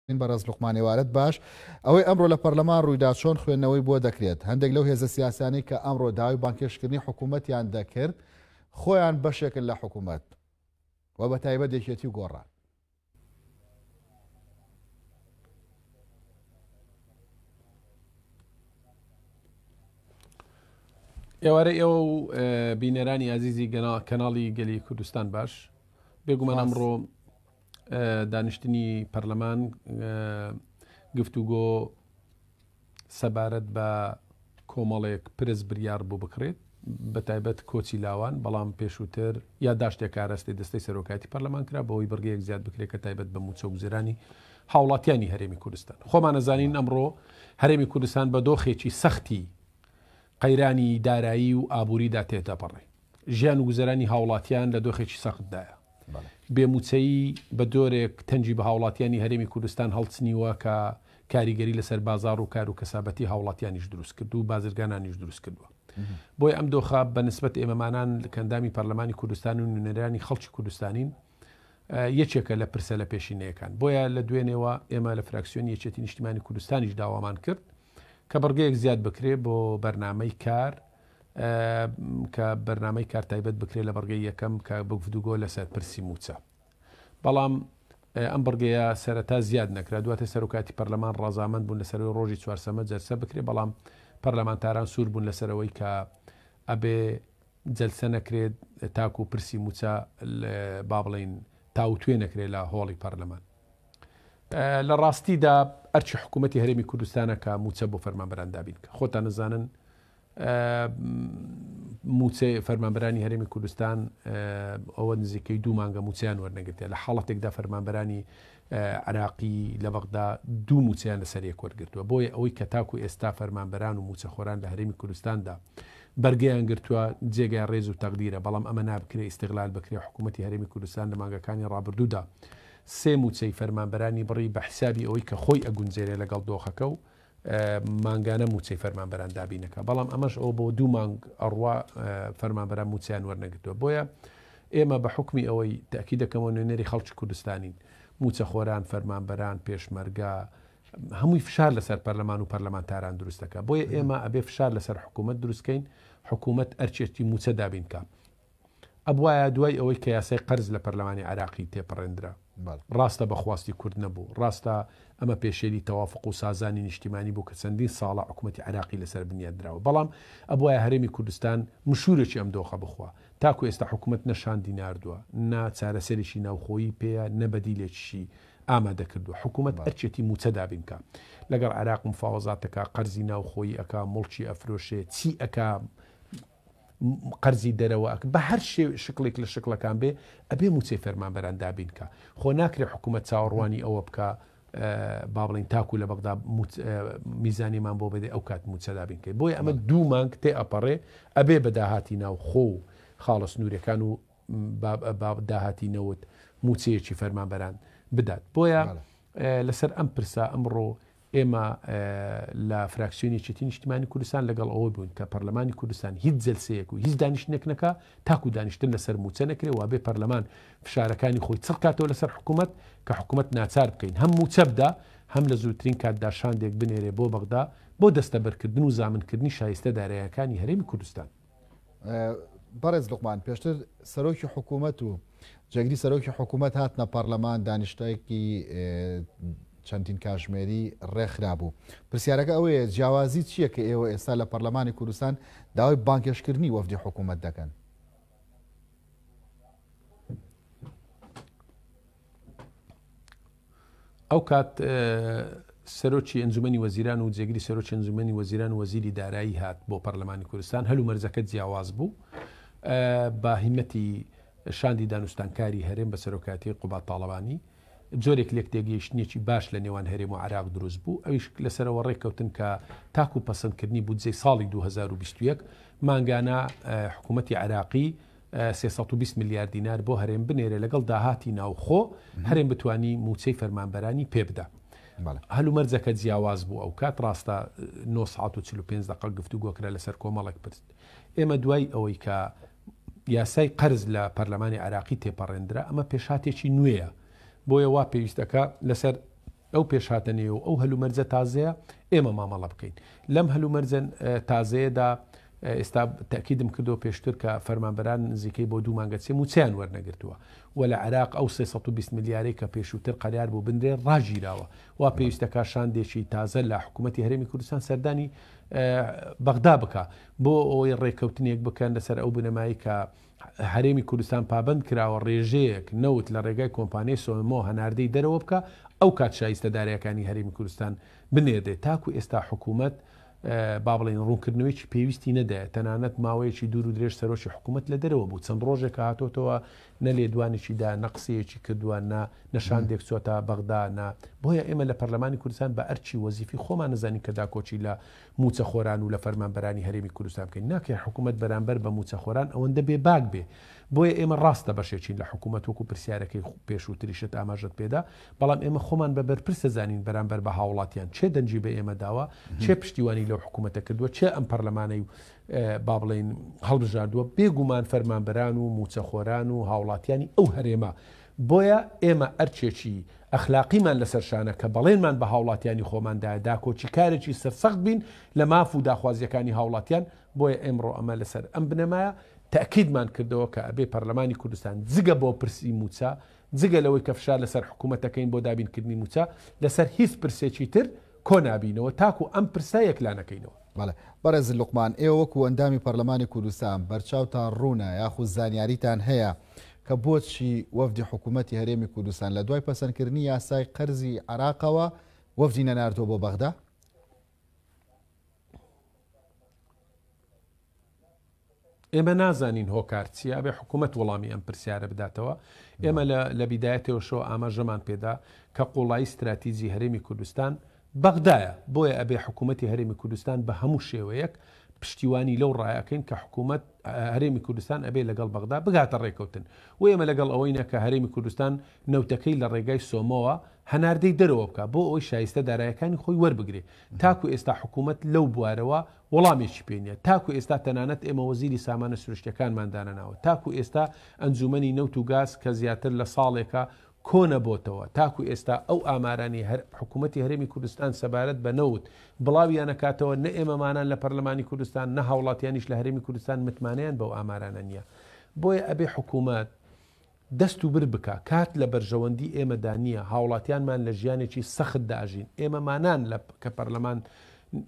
بەڕێز لوقمان ئێوارەت باش. ئەوەی ئەمڕۆ لە پەرلەمان ڕوویدا چۆن خوێندنەوەی بۆ دەکرێت؟ هەندێک لەو هێزە سیاسیانەی کە ئەمڕۆ داوای بانگهێشتکردنی حکوومەتیان دەکرد خۆیان بەشێکن لە حکوومەت و بە تایبەت یەکێتی و گۆڕان. ئێوارەی ئێوە و بینەرانی ئازیزی کەناڵی گەلی کوردستان باش. بێگومان ئەمڕۆ دانیشتنی پەرلەمان گفتوگۆ سەبارەت بە کۆمەڵێک پرس بریار بوو بکرێت بە تایبەت کۆچی لاوان بەڵام پێشووتر یاداشتێک ئاراستەی دەستەی سەرۆکایەتی پەرلەمان کرا بەوەی بڕگەیەک زیاد بکرێت کە تایبەت بە مووچە و گوزەرانی هاوڵاتیانی هەرێمی کوردستان خۆمانەزانین ئەمڕۆ هەرێمی کوردستان بە دۆخێکی سەختی قەیرانی دارایی و ئابووریدا تێدەپەڕێ ژیان و گوزەرانی هاوڵاتیان لە دۆخێکی سەختدایە. بێ مووچەیی بە جۆرێک تەنگی بە هاوڵاتیانی هەرێمی کوردستان هەڵچنیوە کە کاریگەری لەسەر بازاڕ و کار و کەسابەتی هاوڵاتیانیش دروست کرد و بازرگانانیش دروست کردووە. بۆیە ئەم دۆخە بە نسبەت ئێمەمانان کە ئەندامی پەرلەمانی کوردستان و نوێنەرانی خەڵکی کوردستانین یەکێکە لە پرسە لە پێشینەیەکان. بۆیە لە دوێنێوە ئێمە لە فراکسیۆنی یەکێتی نیشتیمانی کوردستانیش داوامان کرد کە بڕگەیەک زیاد بکرێ بۆ بەرنامەی کار کە بەرنامەی کار تایبەت بکرێت لە بڕگەی یەکەم کە بگفتوگۆ لەسەر پرسی مووچە. بەڵام ئەم بڕگەیە سەرەتا زیاد نەکرا، دواتر سەرۆکایەتی پەرلەمان ڕەزامەند بوون لەسەرەوەی ڕۆژی چوارسەمە جەلسە بکرێت، بەڵام پەرلەمانتاران سوور بوون لەسەرەوەی کە ئەبێ جەلسە نەکرێت تاکو پرسی مووچە با بڵێین تاوتوێ نەکرێت لە هۆڵی پەرلەمان. لە ڕاستیدا ئەرکی حکوومەتی هەرێمی کوردستانە کە مووچە بۆ فەرمانبەران دابین کە خۆتان نەزانن مووچەی فەرمانبەرانی هەرێمی کوردستان ئەوە نزیکەی دوو مانگە مووچەیان وەرنەگرتیە لە حاڵەتێکدا فەرمانبەرانی عراقی لە بەغدا دوو مووچەیان لەسەر یەک وەرگرتووە بۆیە ئەوەی کە تاکو ئێستا فەرمانبەران و مووچەخۆران لە هەرێمی کوردستاندا بەرگەیان گرتووە جێگای ڕێز و تەقدیرە بەڵام ئەمە نابکرێ ئیستغلال بکرێ حکوومەتی هەرێمی کوردستان لە مانگەکانی ڕابردوودا سێ مووچەی فەرمانبەرانی بڕی بە حسابی ئەوەی کە خۆی ئەگونجێنێ لەگەڵ دۆخەکە و مانگانە مووچەی فەرمانبەران دابینەکا، بەڵام ئەمەش ئەوە بۆ دوو مانگ ئەڕوا فەرمانبەران مووچەیان وەرنەگرتووە. بۆیە ئێمە بە حوکمی ئەوەی تەئکید دەکەمەوە نوێنەری خەڵکی کوردستانین، مووچەخۆران، فەرمانبەران، پێشمەرگە، هەمووی فشار لەسەر پەرلەمان و پەرلەمانتاران دروست دەکا. بۆیە ئێمە ئەبێ فشار لەسەر حکوومەت دروست کەین، حکوومەت ئەرکێتی مووچە دابین کا. ئەبوایە دوای ئەوەی کە یاسای قەرز لە پەرلەمانی عێراقی تێپەڕێندرا. ڕاستە بە خواستی کورد نەبوو، ڕاستە ئەمە پێشێلی تەوافوق و سازانی نیشتیمانی بوو کە چەندین ساڵە حکومەتی عێراقی لەسەر بنیات نراوە، بەڵام ئەبوایە هەرێمی کوردستان مشورێکی ئەم دۆخە بخوا. تاکو ئێستا حکومەت نە شاندی ناردووە، نە چارەسەرێکی ناوخۆیی پێیە، نە بەدیلێکیشی ئامادە کردووە. حکومەت ئەرکێتی مووچە دابین بکا. لەگەڵ عێراق مفاوەزات ئەکا، قەرزی ناوخۆیی ئەکا، موڵکی ئەفرۆشێ، چی ئەکا، قەرزی دەرەوە ئەک بە هەر شکڵێک لە شکڵەکان بێ ئەبێ مووچەی فەرمانبەران دابین کا خۆ ناکرێ حکوومەت چاوەڕوانی ئەوە بکە با بڵین تاکو لە بەغدا میزانیمان بۆ بدێ ئەو کات مووچە دابین کەی بۆیە ئەمە دوو مانگ تێ ئەپەڕێ ئەبێ بە داهاتی ناوخۆ و خاڵە سنوورەکان و داهاتی نەوت مووچەیەکی فەرمانبەران بدات بۆیە لەسەر ئەم پرسە ئەمڕۆ ئێمە لە فراکسیۆنی یەکێتی نیشتیمانی کوردستان لەگەڵ ئەوە بووین کە پەرلەمانی کوردستان هیچ جەلسەیەک و هیچ دانیشتنێک نەکا تاکو دانیشتن لەسەر مووچە نەکرێ وابێ پەرلەمان فشارەکانی خۆی چڕ کاتەوە لەسەر حکوومەت کە حکوومەت ناچار بکەین هەم مووچە بدا هەم لە زووترین کاتدا شاندێک بنێرێ بۆ بەغدا بۆ دەستەبەرکردن و زامنکردنی شایستە دارایەکانی هەرێمی کوردستان. بەڕێز لوقمان پێشتر سەرۆکی حکوومەت و جێگری سەرۆکی حکوومەت هاتنە پەرلەمان دانیشتێکی چەندین کاژمێری ڕێکخرابوو. پرسیارەکە ئەوەیە جیاوازی چییە کە ئێوە ئێستا لە پەرلەمانی کوردستان داوای بانگهێشتکردنی وەفدی حکوومەت دەکەن؟ ئەو کات سەرۆکی ئەنجومەنی وەزیران و جێگری سەرۆکی ئەنجومەنی وەزیران و وەزیری دارایی هات بۆ پەرلەمانی کوردستان هەلو مەرجەکە جیاواز بوو بە هیمەتی شاندی دانوستانکاری هەرێم بە سەرۆکاتی قوباد تاڵەبانی جۆرێک لێک تێگەیشتنێکی باش لە نێوان هەرێم و عراق دروست بوو ئەویش لەسەرەوە ڕێککەوتن کە تاکو پەسەندکردنی بودجەی ساڵی 2021 مانگانە حکوومەتی عراقی 320 ملیار دینار بۆ هەرێم بنێرێ لەگەڵ داهاتی ناوخۆ هەرێم بتانی موچەی فەرمانبەرانی پێ بدا. هەلومەرجەکە جیاواز بوو ئەو کات ڕاستە 9 ساعت و 45 دقە گفتوگۆ کرا لەسەر کۆمەڵێک پرس ئێمە دوای ئەوەی کە یاسای قەرز لە پەرلەمانی عراقی تێپەڕێندرا ئەمە پێشهاتێکی نوێیە بۆیە وا پێویستەکە لەسەر ئەو پێشهاتە نوێ و ئەو هەلومەرجە تازەیە ئێمە مامەڵە بکەین. لەم هەلومەرجە تازەیەدا ئێستا تەئکیدم کردەوە پێشتر کە فەرمانبەران نزیکەی بۆ دوو مانگە چێ مووچەیان وەرنەگرتووە و لە عێراق ئەو 320 ملیارەی کە پێشووتر قەرار بوو بنرێ ڕاگیراوە وا پێویستەکە شاندێکی تازە لە حکوومەتی هەرێمی کوردستان سەردانی بەغدا بکا بۆ ئەوەی ڕێککەوتنێک بکەن لەسەر ئەو بنەمای کە هەرێمی کوردستان پابەند کراوە ڕێژەیەک نەوت لە ڕێگای کۆمپانیای سۆمۆ هەناردەی دەرەوە بکا ئەو کات شایستە دارایەکانی هەرێمی کوردستان بنێردرێت تاکو ئێستا حکوومەت با بڵێین ڕوونکردنەوەیەکی پێویستی نەدایە تەنانەت ماوەیەکی دوور و درێژ سەرۆکی حکوومەت لە دەرەوە بوو چەند ڕۆژێکە هاتۆتەوە نە لێدوانێکی دا نە قسەیەکی کردووە نە نە شاندێک چۆتە بەغدا نە بۆیە ئێمە لە پەرلەمانی کوردستان بە ئەرکی وەزیفی خۆمان نەزانین کە داکۆکی لە مووچەخۆران و لە فەرمانبەرانی هەرێمی کوردستان بکەین. ناکرێ حکوومەت بەرامبەر بە مووچەخۆران ئەوەندە بێ باک بێ. بۆیە ئێمە ڕاستە بەشێکین لە حکوومەت وەکوو پرسیارەکەی پێشووتریشت ئاماژەت پێدا، بەڵام ئێمە خۆمان بە بەرپرس دەزانین بەرامبەر بە هاوڵاتیان. کێ دەنگی بە ئێمە داوە، کێ پشتیوانی لەو حکوومەتە کردووە، کێ ئەم پەرلەمانەی با بڵێین هەڵبژاردووە، بێگومان فەرمانبەران و مووچەخۆران و هاوڵاتیانی ئەو هەرێمە. بۆیە ئێمە ئەرکێکی ئەخلاقیمان لەسەر شانە کە بەڵێنمان بە هاوڵاتیانی خۆمان دایە داکۆکیکارێکی سەرسەخت بین لە ماف و داخوازییەکانی هاوڵاتیان، بۆیە ئێمڕۆ ئەمە لەسەر ئەم بنەمایە تەئکیدمان کردەوە کە ئەبێ پەرلەمانی کوردستان جگە بۆ پرسی مووچە، جگە لەوەی کە فشار لەسەر حکوومەت دەکەین بۆ دابینکردنی مووچە، لەسەر هیچ پرسێکی تر کۆ نابینەوە تاکو ئەم پرسە یەکلا نەکەینەوە. بەڵێ بەڕێز لوقمان، ئێوە وەکو ئەندامی پەرلەمانی کوردستان بەرچاوتان ڕوونە یاخود زانیاریتان هەیە کە بۆچی وەفدی حکوومەتی هەرێمی کوردستان لە دوای پەسەندکردنی یاسای قەرزی عێراقەوە وەفدی نەناردووە بۆ بەغدا؟ ئێمە نازانین هۆکار چییە، ئەبێ حکوومەت وەڵامی ئەم پرسیارە بداتەوە. ئێمە لە بیدایەتەوەشەوە ئاماژەمان پێدا کە قوڵایی ستراتیجی هەرێمی کوردستان بەغدایە، بۆیە ئەبێ حکوومەتی هەرێمی کوردستان بە هەموو شێوەیەک پشتیوانی لەو ڕایەکەین کە حکوومەت هەرێمی کوردستان ئەبێ لەگەڵ بەغدا بگاتە ڕێکەوتن و ئێمە لەگەڵ ئەوەینە کە هەرێمی کوردستان نەوتەکەی لە ڕێگای سۆمۆوە هەناردەی دەرەوە بکا بۆ ئەوەی شایستە دارایەکانی خۆی وەربگرێ. تاکو ئێستا حکوومەت لەو بوارەوە وەڵامێکی پێ نییە. تاکو ئێستا تەنانەت ئێمە وەزیری سامانە سروشتییەکانمان دانەناوە. تاکو ئێستا ئەنجوومەنی نەوت و گاز کە زیاتر لە ساڵێکە کۆ نەبۆتەوە، تاکو ئێستا ئەو ئامارانەی هەر حکوومەتی هەرێمی کوردستان سەبارەت بە نەوت بڵاویانەکاتەوە، نە ئێمەمانان لە پەرلەمانی کوردستان، نە هاوڵاتیانیش لە هەرێمی کوردستان متمانەیان بەو ئامارانە نییە. بۆیە ئەبێ حکوومەت دەست و برد بکا، کات لە بەرژەوەندی ئێمەدا نییە، هاوڵاتیانمان لە ژیانێکی سەختدا ئەژین، ئێمەمانان لە کە پەرلەمان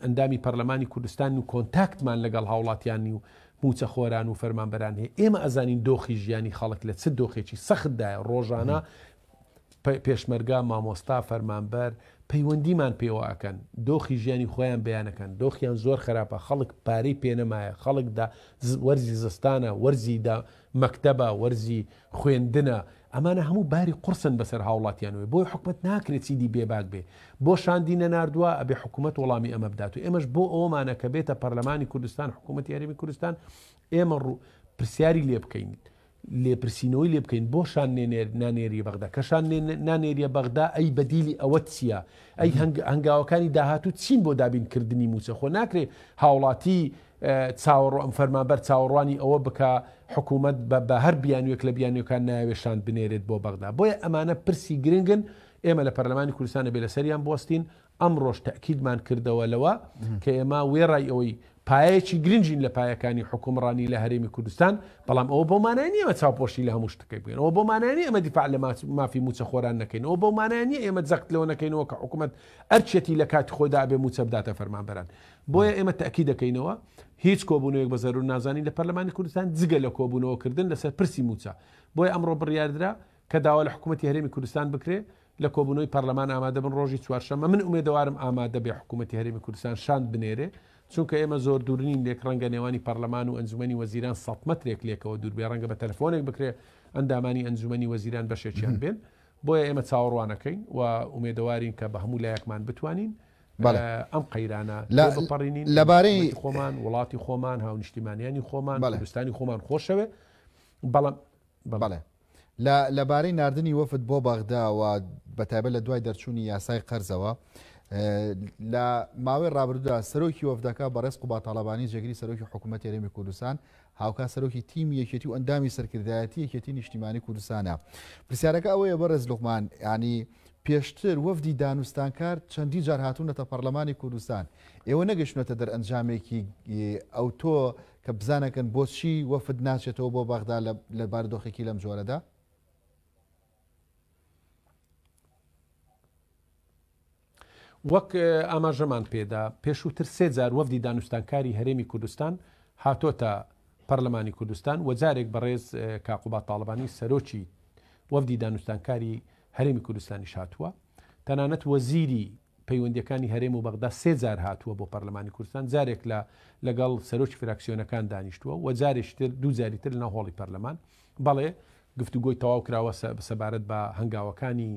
ئەندامی پەرلەمانی کوردستانین و کۆنتاکتمان لەگەڵ هاوڵاتیانی و مووچەخۆران و فەرمانبەران هەیە، ئێمە ئەزانین دۆخی ژیانی خەڵک لە چ دۆخێکی سەختدایە، ڕۆژانە پێشمەرگە، مامۆستا، فەرمانبەر پەیوەندیمان پێوە ئەکەن، دۆخی ژیانی خۆیان بەیان ئەکەن، دۆخیان زۆر خراپە، خەڵک پارەی پێنەمایە، خەڵک دا وەرزی زستانە، وەرزی دا مەکتەبە، وەرزی خوێندنە، ئەمانە هەموو باری قوڕسن بەسەر هاوڵاتیانەوە، بۆیە حکومەت ناکرێت چیدی بێباک بێ، بۆ شاندی نەناردووە، ئەبێ حکومەت وەڵامی ئەمە بدات و ئێمەش بۆ ئەوەمانە کە بێتە پەرلەمانی کوردستان، حکومەتی هەرێمی کوردستان، ئێمە ڕوو پرسیاری لێ بکەین، لێپرسینەوەی لێ بکەین، بۆ شاند نانێریە بەغدا، کە شاند نانێریە بەغدا ئەی بەدیلی ئەوە چییە؟ ئەی هەنگاوەکانی داهاتوو چین بۆ دابینکردنی مووچە؟ خۆ ناکرێ هاوڵاتی چاوەڕوان فەرمانبەر چاوەڕوانی ئەوە بکا حکوومەت بە هەر بیانوویەک لە بیانووەکان نایەوێ شاند بنێرێت بۆ بەغدا. بۆیە ئەمانە پرسی گرنگن، ئێمە لە پەرلەمانی کوردستان ئەبێ لەسەریان بوەستین. ئەمڕۆش تەئکیدمان کردەوە لەوە کە ئێمە وێڕای ئەوەی پایەیەکی گرنگین لە پایەکانی حوکمڕانی لە هەرێمی کوردستان، بەڵام ئەوە بەو مانایە نییە ئێمە چاوپۆشی لە هەموو شتەکەی بکەین، ئەوە بەو مانایە نییە ئێمە دیفاع لە مافی مووچەخۆران نەکەین، ئەوە بەو مانایە نییە ئێمە جەخت لەوە نەکەینەوە کە حکوومەت ئەرکیەتی لە کاتی خۆیدا ئەبێ مووچە بداتە فەرمانبەران. بۆیە ئێمە تەئکید دەکەینەوە هیچ کۆبوونەوەیەک بە زەرور نازانین لە پەرلەمانی کوردستان جگە لە کۆبوونەوە کردن لەسەر پرسی مووچە. بۆیە ئەمڕۆ بڕیاردرا کە داوا لە حکوومەتی هەرێمی کوردستان بکرێ لە کۆبوونەوەی پەرلەمان ئامادە بن ڕۆژی چوارشەممە. من ئومێدەوارم ئامادە بێ حکوومەتی هەرێمی کوردستان شاند بنێرێ، چونکە ئێمە زۆر دوور نین لێک، ڕەنگە نێوانی پەرلەمان و ئەنجومەنی وەزیران سەت مەترێک لێکەوە دوور بێ، ڕەنگە بە تەلەفۆنێک بکرێ ئەندامانی ئەنجومەنی وەزیران بەشێکیان بێن. بۆیە ئێمە چاوەڕوانەکەین و ئومێدەوارین کە بە هەموو لایەکمان بتوانین ئەم قەیرانە بپەڕینین لەبارەی خۆمان وڵاتی خۆمان هاونیشتیمانیانی خۆمان کوردستانی خۆمان خۆشەوێ بەڵام بەڵێ لە لەبارەی ناردنی وەفد بۆ بەغدا و بەتایبەت لە دوای دەرچوونی یاسای قەرزەوە لە ماوەی ڕابردوودا سەرۆکی وەفدەکە بەڕێز قوبا تاڵەبانی جێگری سەرۆکی حکوومەت هەرێمی کوردستان هاوکات سەرۆکی تیمی یەکێتی و ئەندامی سەرکردایەتی یەکێتی نیشتیمانی کوردستانە. پرسیارەکە ئەوەیە بەڕێز لوقمان، یانی پێشتر وەفدی دانوستانکار چەندین جار هاتوونەتە پەڕلەمانی کوردستان، ئێوە نەگەیشتوونەتە دەرئەنجامێکی ئەوتۆ کە بزانەکەن بۆچی وەفد ناچێتەوە بۆ بەغدا لە بارودۆخێکی لەم جۆرەدا؟ وەک ئاماژەمان پێدا، پێشووتر سێ جار وەفدی دانوستانکاری هەرێمی کوردستان هاتۆتە پەرلەمانی کوردستان و جارێک بەڕێز کاک قوباد تاڵەبانی سەرۆکی وەفدی دانوستانکاری هەرێمی کوردستانیش هاتووە. تەنانەت وەزیری پەیوەندیەکانی هەرێم و بەغدا سێ جار هاتووە بۆ پەرلەمانی کوردستان، جارێک لە لەگەڵ سەرۆکی فراکسیۆنەکان دانیشتووە و جارێکی تر دوو جاری تر لەناو هۆڵی پەرلەمان. بەڵێ گفتوگۆی تەواو کراوە سەبارەت بە هەنگاوەکانی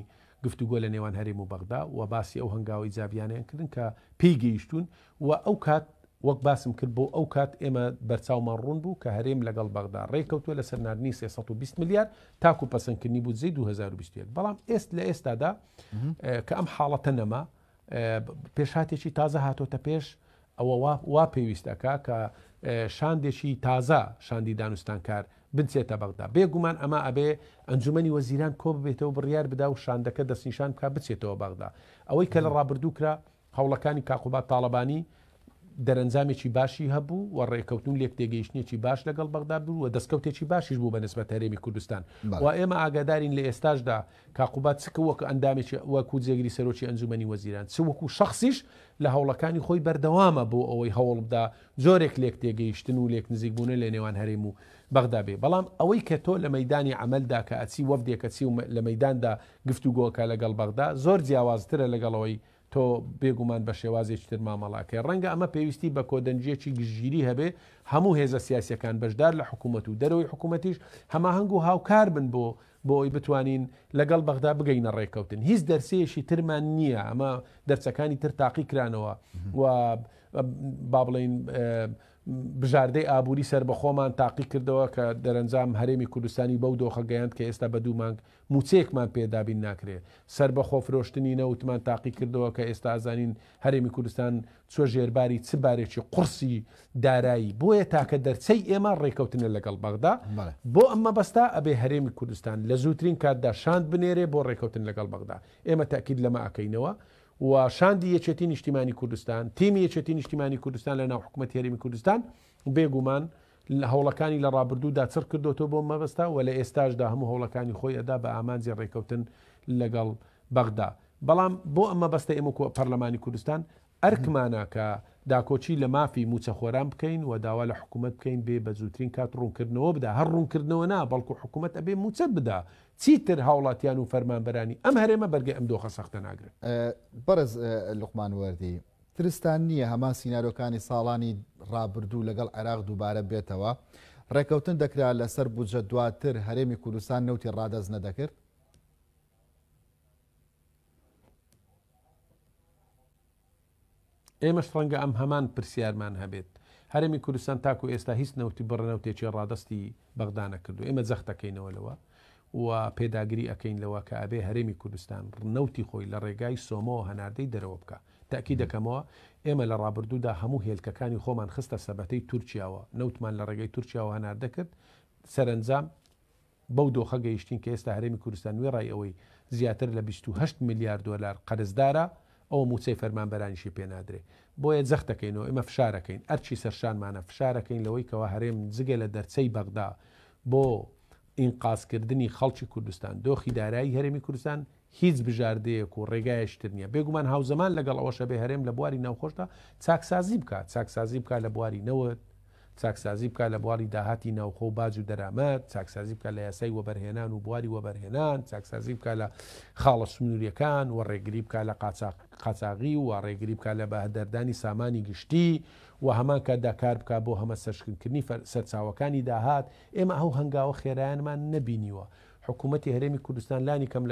گفتوگۆ لە نێوان هەرێم و بەغدا و باسی ئەو هەنگاوە ئیجابیانەیان کردن کە پێی گەیشتوون و ئەو کات وەک باسم کرد بۆ ئەو کات ئێمە بەرچاومان ڕوون بوو کە هەرێم لەگەڵ بەغدا ڕێکەوتووە لەسەر ناردنی 320 ملیار تاکو پەسەندکردنی بودجەی 2021 بەڵام ئێست لە ئێستادا کە ئەم حاڵەتە نەما پێشهاتێکی تازە هاتۆتە پێش ئەوە وا پێویست ئەکا کە شاندێکی تازە شاندی دانوستانکار بچێتە بەغدا. بێگومان ئەمە ئەبێ ئەنجومەنی وەزیران کۆببێتەوە بڕیار بدا و شاندەکە دەستنیشان بکا بچێتەوە بەغدا. ئەوەی کە لە ڕابردوو کرا هەوڵەکانی کاک قوباد تاڵەبانی دەرەنجامێکی باشی هەبوو و ڕێکەوتن و لێکتێگەیشتنێکی باش لەگەڵ بەغدا بوو و دەستکەوتێکی باشیش بوو بە نسبەت هەرێمی کوردستان و ئێمە ئاگادارین لە ئێستاشدا کاک قوباد چ وەک ئەندامێکی وەکو جێگری سەرۆکی ئەنجومەنی وەزیران چ وەکو شەخسیش لە هەوڵەکانی خۆی بەردەوامە بۆ ئەوەی هەوڵ بدا جۆرێک لێکتێگەیشتن و لێکنزیکبوونە لە نێوان هەرێم و بەغدا بێ بەڵام ئەوەی کە تۆ لە مەیدانی عەمەلدا کە ئەچی وەفدێک ئەچی و لە مەیداندا گفتوگۆکە لەگەڵ بەغدا زۆر جیاوازترە لەگەڵ ئەوەی تۆ بێگومان بە شێوازێکی تر مامەڵە ئەکەی. ڕەنگە ئەمە پێویستی بە کۆدەنگییەکی گشتگیری هەبێ، هەموو هێزە سیاسییەکان بەشدار لە حکوومەت و دەرەوەی حکوومەتیش هەماهەنگ و هاوکار بن بۆ بۆ ئەوەی بتوانین لەگەڵ بەغدا بگەینە ڕێککەوتن. هیچ دەرسەیەکی ترمان نییە، ئەمە دەرچەکانی تر تاقی کرانەوە و با بڵێین بژاردەی ئابووری سەربەخۆمان تاقی کردەوە کە دەرەنجام هەرێمی کوردستانی بەو دۆخە گەیاند کە ئێستا بە دوو مانگ مووچەیەکمان پێ دابین ناکرێ. سەربەخۆ فرۆشتنی نەوتمان تاقی کردەوە کە ئێستا ئەزانین هەرێمی کوردستان چوە ژێرباری چ بارێکی قوڕسی دارایی. بۆیە تاکە دەرچەی ئێمە ڕێکەوتنە لەگەڵ بەغدا. بۆ ئەم مەبەستە ئەبێ هەرێمی کوردستان لە زووترین کاتدا شاند بنێرێ بۆ ڕێکەوتن لەگەڵ بەغدا. ئێمە تەئکید لەمە ئەکەینەوە و شاندی یەکێتی نیشتیمانی کوردستان، تیمی یەکێتی نیشتیمانی کوردستان لە ناو حکومەتی هەرێمی کوردستان بێگومان هەوڵەکانی لە ڕابردوودا چڕ کردۆتەوە بۆ مەبەستە و لە ئێستاشدا هەموو هەوڵەکانی خۆی ئەدا بە ئامانجی ڕێکەوتن لەگەڵ بەغدا. بەڵام بۆ ئەم مەبەستە ئێمە وەکو پەرلەمانی کوردستان ئەرکمانە کە داکۆکی لە مافی مووچەخۆران بکەین و داوا لە حکوومەت بکەین بێ بە زووترین کات ڕوونکردنەوە بدا، هەر ڕوونکردنەوە نا بەڵکو حکوومەت ئەبێ مووچە بدا، چیتر هاوڵاتیان و فەرمانبەرانی ئەم هەرێمە بەرگەی ئەم دۆخە سەختە ناگرن. بەڕێز لوقمان وەردی، ترستان نییە هەمان سیناریۆکانی ساڵانی ڕابردوو لەگەڵ عێراق دووبارە بێتەوە؟ ڕێککەوتن دەکرا لەسەر بودجە دواتر هەرێمی کوردستان نەوتی ڕادەست نەدەکرد؟ ئێمەش ڕەنگە ئەم هەمان پرسیارمان هەبێت. هەرێمی کوردستان تاکو ئێستا هیچ نەوتی بڕە نەوتێکی ڕادەستی بەغدا نەکردووە. ئێمە جەخت دەکەینەوە لەوە و پێداگری ئەکەین لەوە کە ئەبێ هەرێمی کوردستان نەوتی خۆی لە ڕێگای سۆمۆوە هەناردەی دەرەوە بکا. تەئکید دەکەمەوە ئێمە لە ڕابردوودا هەموو هێلکەکانی خۆمان خستە سەبەتەی تورکیاوە، نەوتمان لە ڕێگەی تورکیاوە هەناردە کرد، سەرەنجام بەو دۆخە گەیشتین کە ئێستا هەرێمی کوردستان وێڕای ئەوەی زیاتر لە 28 ملیار دۆلار قەرزدارە، ئەوە مووچەی فەرمانبەرانیشی پێ نادرێ. بۆیە جەخت دەکەینەوە، ئێمە فشار ئەکەین، ئەرکی سەرشانمانە فشار ئەکەین لەوەی کەوا هەرێم جگە لە دەرچەی بەغدا بۆ ئینقازکردنی خەڵکی کوردستان، دۆخی دارایی هەرێمی کوردستان هیچ بژاردەیەک و ڕێگایەکی تر نییە. بێگومان هاوزەمان لەگەڵ ئەوەش ئەبێ هەرێم لە بواری ناوخۆشدا چاکسازی بکات، چاکسازی بکات لە بواری نەوت، چاکسازی بکات لە بواری داهاتی ناوخۆ و باج و دەرامەت، چاکسازی بکات لە یاسای وەبەرهێنان و بواری وەبەرهێنان، چاکسازی بکات لە خاڵە سنوورییەکان و ڕێگری بکات لە قاچاغی و ڕێگری بکات لە بەهەدەردانی سامانی گشتی و هەمان کاتدا کار بکات بۆ هەمەچەشنکردنی سەرچاوەکانی داهات. ئێمە ئەو هەنگاوە خێرایانمان نەبینیوە. حکوومەتی هەرێمی کوردستان لانی کەم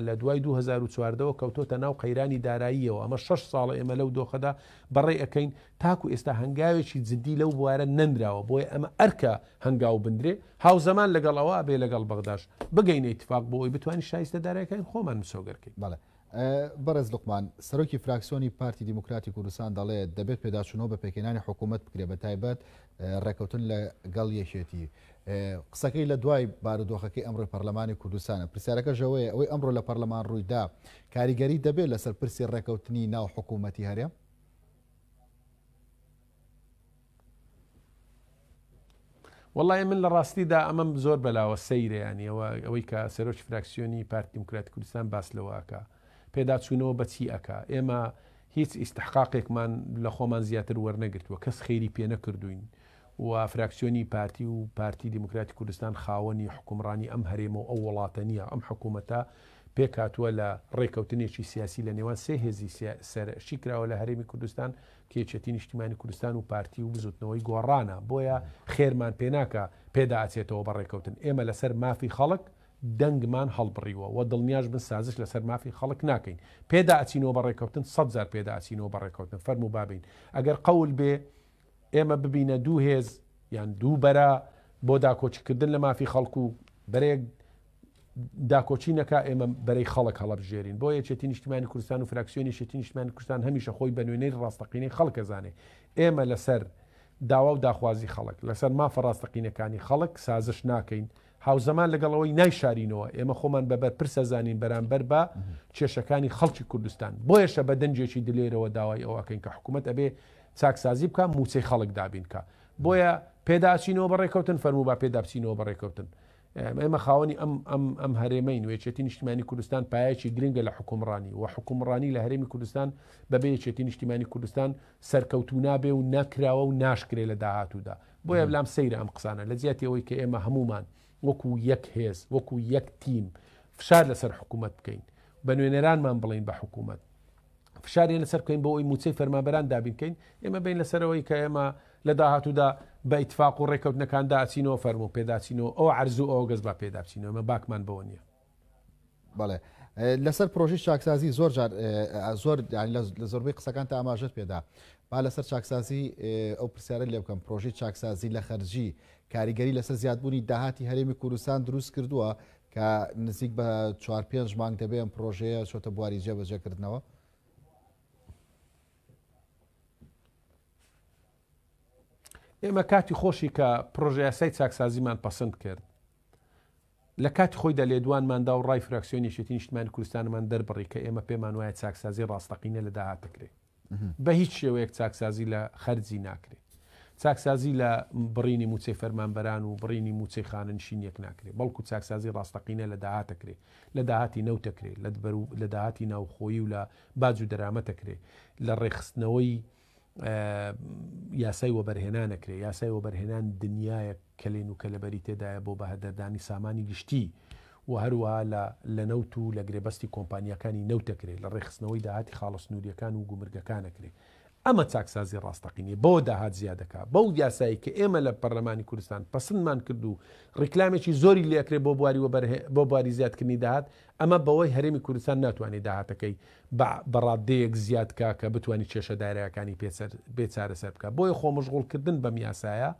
لە دوای 2014 ەوە کەوتۆتە ناو قەیرانی داراییەوە، ئەمە شەش ساڵە ئێمە لەو دۆخەدا بەڕێ ئەکەین، تاکو ئێستا هەنگاوێکی جدی لەو بوارە نەنراوە، بۆیە ئەمە ئەرکە هەنگاو بنرێ، هاوزەمان لەگەڵ ئەوە ئەبێ لەگەڵ بەغداش بگەینە ئیتفاق بۆ ئەوەی بتوانین شایستە دارایەکانی خۆمان مسۆگەر کەین. بەڵێ بەڕێز لوقمان، سەرۆکی فراکسیۆنی پارتی دیموکراتی کوردستان دەڵێت، دەبێت پێداچوونەوە بە پێکهێنانی حکوومەت بکرێت، بەتایبەت ڕێککەوتن لەگەڵ یەکێتی. قسەکەی لە دوای بارودۆخەکەی ئەمڕۆی پەرلەمانی کوردستانە. پرسیارەکەش ئەوەیە ئەوەی ئەمڕۆ لە پەرلەمان ڕوویدا کاریگەری دەبێت لەسەر پرسی ڕێکەوتنی ناو حکوومەتی هەرێم؟ وەڵای من لە ڕاستیدا ئەمەم زۆر بەلاوە سەیرە یانی ئەوە ئەوەی کە سەرۆکی فراکسیۆنی پارتی دیموکراتی کوردستان باس لەوە ئەکا پێداچوونەوە بە چی ئەکا ئێمە هیچ ئیستحقاقێکمان لە خۆمان زیاتر وەرنەگرتووە کەس خێری پێ نەکردوین و فراکسیۆنی پارتی و پارتی دیموکراتی کوردستان خاوەنی حکومڕانی ئەم هەرێمە و ئەو وڵاتە نییە ئەم حکوومەتە پێکهاتووە لە ڕێکەوتنێکی سیاسی لە نێوان سێ هێزی سەرەکی کراوە لە هەرێمی کوردستان کە یەکێتی نیشتیمانی کوردستان و پارتی و بزوتنەوەی گۆڕانە بۆیە خێرمان پێناکا پێدا ئەچێتەوە بە ڕێکەوتن ئێمە لەسەر مافی خەڵک دەنگمان هەڵبڕیوە وە دڵنیاش بن سازش لەسەر مافی خەڵک ناکەین پێدا ئەچینەوە بە ڕێکەوتن سەدجار پێدا ئەچینەوە بە ڕێکەوتن فەرموو بابین ئەگەر قەول بێ ئێمە ببینە دوو هێز یان دوو بەرە بۆ داکۆکیکردن لە مافی خەڵک و بەرەیەک داکۆکی نەکا ئێمە بەرەی خەڵک هەڵەبژێرین بۆ یەکێتی نیشتیمانی کوردستان و فراکسیۆنی یەکێتی نیشتیمانی کوردستان هەمیشە خۆی بە نوێنەری ڕاستەقینەی خەڵک ئەزانێ ئێمە لەسەر داوا و داخوازی خەڵک لەسەر مافە ڕاستەقینەکانی خەڵک سازش ناکەین هاوزەمان لەگەڵ ئەوەی نایشارینەوە ئێمە خۆمان بە بەرپرس ئەزانین بەرامبەر بە کێشەکانی خەڵکی کوردستان بۆیەشە بە دەنگێکی دلێرەوە داوای ئەوە ئەکەین کە حکوومەت ئەبێ چاکسازی بکا مووچەی خەڵک دابین کا بۆیە پێداچینەوە بە ڕێکەوتن فەرموو با پێدا بچینەوە بە ڕێکەوتن ئێمە خاوەنی ئەم ئەم ئەم هەرێمەین و یەکێتی نیشتیمانی کوردستان پایەکی گرنگە لە حکومڕانی و حکومڕانی لە هەرێمی کوردستان بەبێ یەکێتی نیشتیمانی کوردستان سەرکەوتوو نابێ و نەکراوە و ناشکرێ لە داهاتوودا بۆیە لام سەیرە ئەم قسانە لە جیاتی ئەوەی کە ئێمە هەموومان وەکو یەک هێز وەکو یەک تیم فشار لەسەر حکوومەت بکەین بە نوێنەرانمان بڵین بە حکوومەت فشاریان لەسەر بکەین بۆ ئەوی موچەی فەرمانبەران دابین کەین ئێمە بین لەسەرەوەی کە ئێمە لە داهاتوودا بە ئیتفاق و ڕێکەوتنەکاندا ئەچینەوە فەرموو پێداچینەوە ئەو عەرز و ئەو گەز با پێدا بچینەوە ئێمە باکمان بەوە نییە. بەڵێ لەسەر پرۆژەی چاکسازی زۆر جار زۆر لە زۆربەی قسەکان تا ئاماژەت پێدا با لەسەر چاکسازی ئەو پرسیارە لێ بکەم پرۆژەی چاکسازی لە خەرجی کاریگەری لەسەر زیادبوونی داهاتی هەرێمی کوردستان دروست کردووە کە نزیک بە چوار پێنج مانگ دەبێ ئەم پرۆژەیە چۆتە بواری جێبەجێکردنەوە. ئێمە کاتی خۆشی کە پرۆژەیاسای چاکسازیمان پەسند کرد لە کاتی خۆیدا لێدوانمان دا و ڕای فراکسیۆنی یەکێتی نیشتمانی کوردستانمان دەربڕی کە ئێمە پێمان وایە چاکسازی ڕاستەقینە لە داهات دەکرێ. بە هیچ شێوەیەک چاکسازی لە خەرجی ناکرێ. چاکسازی لە بڕینی مووچەی فەرمانبەران و بڕینی مووچەی خانەنشینیەک ناکرێ، بەڵکو چاکسازی ڕاستەقینە لە داهات دەکرێ، لە داهاتی نەوت دەکرێ، لە داهاتی ناوخۆیی و لە باج و دەرامەت دەکرێ، لە ڕێکخستنەوەی یاسای وەبەرهێنان ئەکرێ، یاسای وەبەرهێنان دنیایەک کەلێن و کەلەبەری تێدایە بۆ بەهەدەردانی سامانی گشتی و هەروەها لە لە نەوت و لە گرێبەستی کۆمپانیاکانی نەوت ئەکرێ، لە ڕێکخستنەوەی داهاتی خاڵە سنوورییەکان و گومرگەکان ئەکرێ. ئەمە چاکسازی ڕاستەقینەیە، بەوە داهات زیاد دەکا. بەو یاسایەی کە ئێمە لە پەرلەمانی کوردستان پەسندمان کرد و ڕیکلامێکی زۆری لێ ئەکرێ بۆ بواری وەبەرهێ بۆ بواری زیادکردنی داهات، ئەمە بەوەی هەرێمی کوردستان ناتوانێ داهاتەکەی بە بە ڕاددەیەک زیاد بکا کە بتوانی کێشە دارایەکانی پێ پێ چارەسەر بکا. بۆیە خۆمەشغوڵکردن بەم یاسایە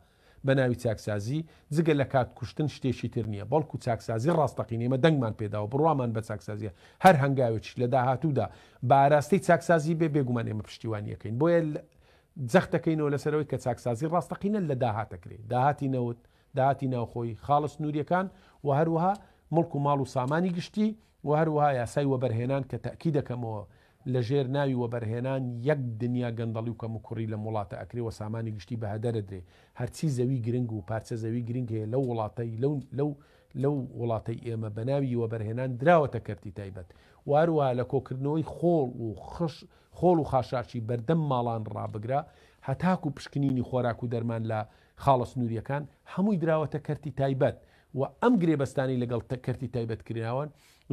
بە ناوی چاکسازی جگە لە کات کوشتن شتێکی تر نییە، بەڵکو چاکسازی ڕاستەقینە ئێمە دەنگمان پێ داوە، بڕوامان بە چاکسازییە، هەر هەنگاوێکیش لە داهاتوودا بە ئاراستەی چاکسازی بێ، بێگومان ئێمە پشتیوانی ئەکەین. بۆیە جەخت دەکەینەوە لەسەر ئەوەی کە چاکسازی ڕاستەقینە لە داهات ئەکرێ، داهاتی نەوت، داهاتی ناوخۆیی، خاڵە سنوورییەکان و هەروەها موڵک و ماڵ و سامانی گشتی و هەروەها یاسای وەبەرهێنان کە تەئکید ئەکەمەوە لە ژێر ناوی وەبەرهێنان یەک دنیا گەندەڵی و کەموکوڕی لەم وڵاتە ئەکرێ و سامانی گشتی بە هەدەر ئەدرێ هەرچی زەوی گرنگ و پارچە زەوی گرنگ هەیە لەو وڵاتەی لەو لەو لەو وڵاتەی ئێمە بە ناوی وەبەرهێنان دراوەتە کەرتی تایبەت و هەروەها لە کۆکردنەوەی خۆڵ و خش خۆڵ و خاشاکی بەردەم ماڵان ڕابگرە هەتاکو پشکنینی خۆراک و دەرمان لە خاڵە سنوورییەکان هەمووی دراوەتە کەرتی تایبەت و ئەم گرێبەستانەی لەگەڵ کەرتی تایبەت کراون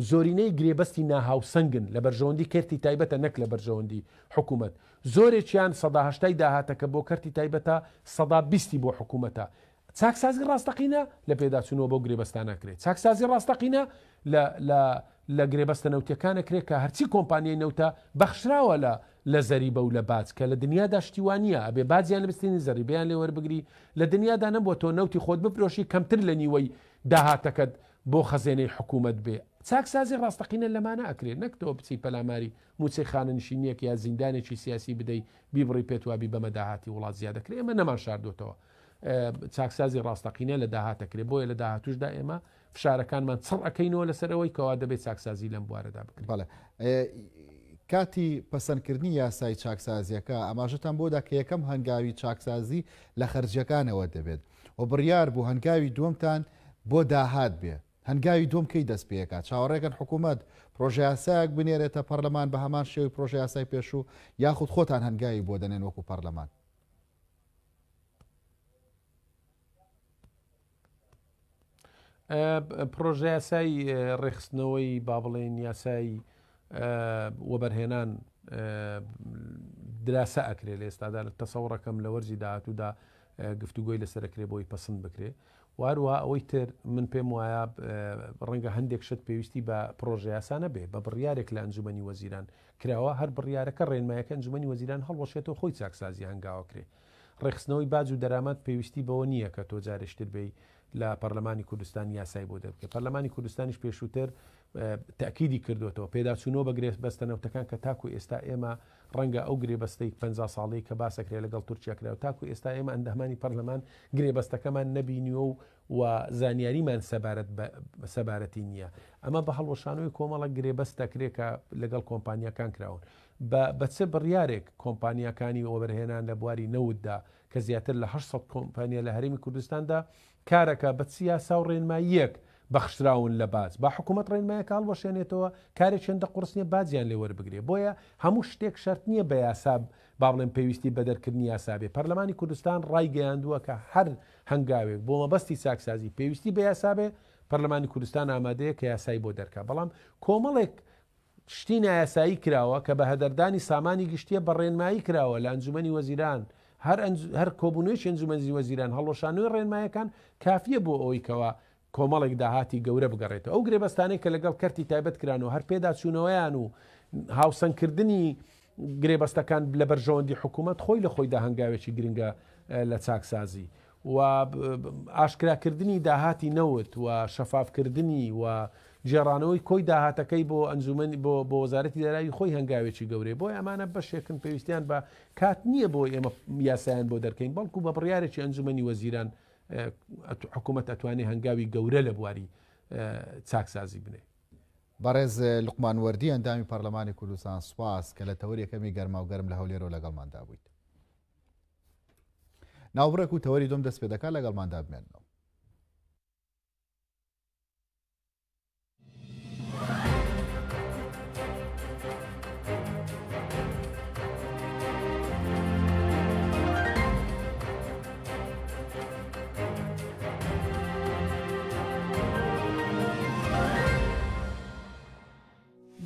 زۆرینەی گرێبەستی ناهاوسەنگن لە بەرژەوەندی کەرتی تایبەتە نەک لە بەرژەوەندی حکوومەت زۆرێکیان سەدا هەشتای داهاتەکە بۆ کەرتی تایبەتە سەدا بیستی بۆ حکوومەتە چاکسازی ڕاستەقینە لە پێداچوونەوە بەو گرێبەستانە کرێت چاکسازی ڕاستەقینە لە لە لە گرێبەستە نەوتیەکان ئەکرێ کە هەرچی کۆمپانیای نەوتە بەخشراوە لە لە زەریبە و لە باج کە لە دنیادا شتی وا نییە ئەبێ باجیان لێ بستێنی زەریبەیان لێ وەربگری لە دنیادا نەبووە تۆ نەوتی خۆت بفرۆشی کەمتر لە نیوەی داهاتەکەت بۆ خەزێنەی حکوومەت بێ چاکسازی ڕاستەقینە لەمانە ئەکرێ نەک تۆ بچی پەلاماری مووچەی خانەنشینیەک یا زیندانێکی سیاسی بدەی بیبڕی پێت وابی بەمە داهاتی وڵات زیاد دەکرێ ئێمە نەمان شاردۆتەوە. چاکسازی ڕاستەقینە لە داهات ئەکرێ، بۆیە لە داهاتووشدا ئێمە فشارەکانمان چڕ ئەکەینەوە لەسەر ئەوەی کەوا دەبێت چاکسازی لەم بوارەدا بکرێت. بەڵێ کاتی پەسەندکردنی یاسای چاکسازیەکە ئاماژەتان بۆ دا کە یەکەم هەنگاوی چاکسازی لە خەرجیەکانەوە دەبێت و بڕیار بوو هەنگاوی دووەمتان بۆ داهات بێ هەنگاوی دووەم کەی دەست پێکات؟ چاوەڕێکەن حکوومەت پرۆژەیاسایەک بنێرێتە پەرلەمان بە هەمان شێوەی پرۆژەیاسای پێشوو یاخود خۆتان هەنگاوی بۆ دەنێن وەکو پەرلەمان؟ پرۆژەیاسای ڕێکخستنەوەی با بڵێین یاسای وەبەرهێنان دراسە ئەکرێ لە ئێستادا لە تەسەوڕەکەم لە وەرزی داهاتوودا گفتوگۆی لەسەر ئەکرێ بۆی پەسند بکرێ واروە ئەوەی تر من پێم وایە ڕەنگە هەندێک شت پێویستی بە پرۆژەیاسا نەبێ بە بڕیارێک لە ئەنجومەنی وەزیران کراوە هەر بڕیارەکە ڕێنمایەکە ئەنجومەنی وەزیران هەڵوەشێتەوە خۆی چاکسازی هەنگاوەکرێ ڕێکخستنەوەی باج و دەرامەت پێویستی بەوە نییە کە تۆ جارێکی تر بێی لە پەرلەمانی کوردستان یاسای بۆ دەربکەی. پەرلەمانی کوردستانیش پێشووتر تەئکیدی کردووەتەوە پێداچوونەوە بە گرێبەستە نەوتەکان کە تاکو ئێستا ئێمە ڕەنگە ئەو گرێبەستەی 50 ساڵەی کە باسەکرێ لەگەڵ تورکیا کرا و تاکو ئێستا ئێمە ئەندامانی پەرلەمان گرێبەستەکەمان نەبینیوە و و زانیاریمان سەبارەت بە سەبارەتی نییە. ئەمە بە هەڵوەشانەوەی کۆمەڵە گرێبەست دەکرێ کە لەگەڵ کۆمپانیاکان کراون. بە بە چ بڕیارێک کۆمپانیاکانی وەبەرهێنان لە بواری نەوتدا کە زیاتر لە 800 کۆمپانیا لە هەرێمی کوردستاندا کارەکە بە چ یاسا و ڕێنماییەک بەخشراون لە باج با حکوومەت ڕێنمایەکە هەڵوەشێنێتەوە کارێک چێندە قورس نییە باجیان لێ وەربگرێ بۆیە هەموو شتێک شەرت نییە بە یاسا با بڵێن پێویستی بە دەرکردنی یاسا بێ پەرلەمانی کوردستان ڕایگەیاندووە کە هەر هەنگاوێک بۆ مەبەستی چاکسازی پێویستی بە یاسا بێ پەرلەمانی کوردستان ئامادەیە کە یاسای بۆ دەرکا بەڵام کۆمەڵێک شتی نایاسایی کراوە کە بە هەدەردانی سامانی گشتیە بە ڕێنمایی کراوە لە ئەنجومەنی وەزیران هەر هەر کۆبوونەوەیەکی ئەنجومەنی وەزیران هەڵوەشانەوەی ڕێنمایەکان کافیە بۆ ئەوەی کەوا کۆمەڵێک داهاتی گەورە بگەڕێتەوە ئەو گرێبەستانەی کە لەگەڵ کەرتی تایبەت کران و هەر پێداچوونەوەیان و هاوسەنگکردنی گرێبەستەکان لە بەرژەوەندی حکوومەت خۆی لە خۆیدا هەنگاوێکی گرنگە لە چاکسازی و ئاشکراکردنی داهاتی نەوت و شەفافکردنی و گێڕانەوەی کۆی داهاتەکەی بۆ ئەنجومەنی بۆ بۆ وەزارەتی دارایی خۆی هەنگاوێکی گەورەیە بۆیە ئەمانە بەشێکن پێویستیان بە کات نییە بۆ ئێمە یاسایان بۆ دەرکەین بەڵکو بە بڕیارێکی ئەنجومەنی وەزیران حکوومەت ئەتوانێ هەنگاوی گەورە لە بواری چاکسازی بنێ. بەڕێز لوقمان وەردی ئەندامی پەرلەمانی کوردستان سوپاس کە لە تەوەری یەکەمی گەرماوگەرم لە هەولێرەوە لەگەڵماندا بوویت. ناوبڕێک و تەوەری دوم دەست پێ دەکات لەگەڵماندا بمێننەوە.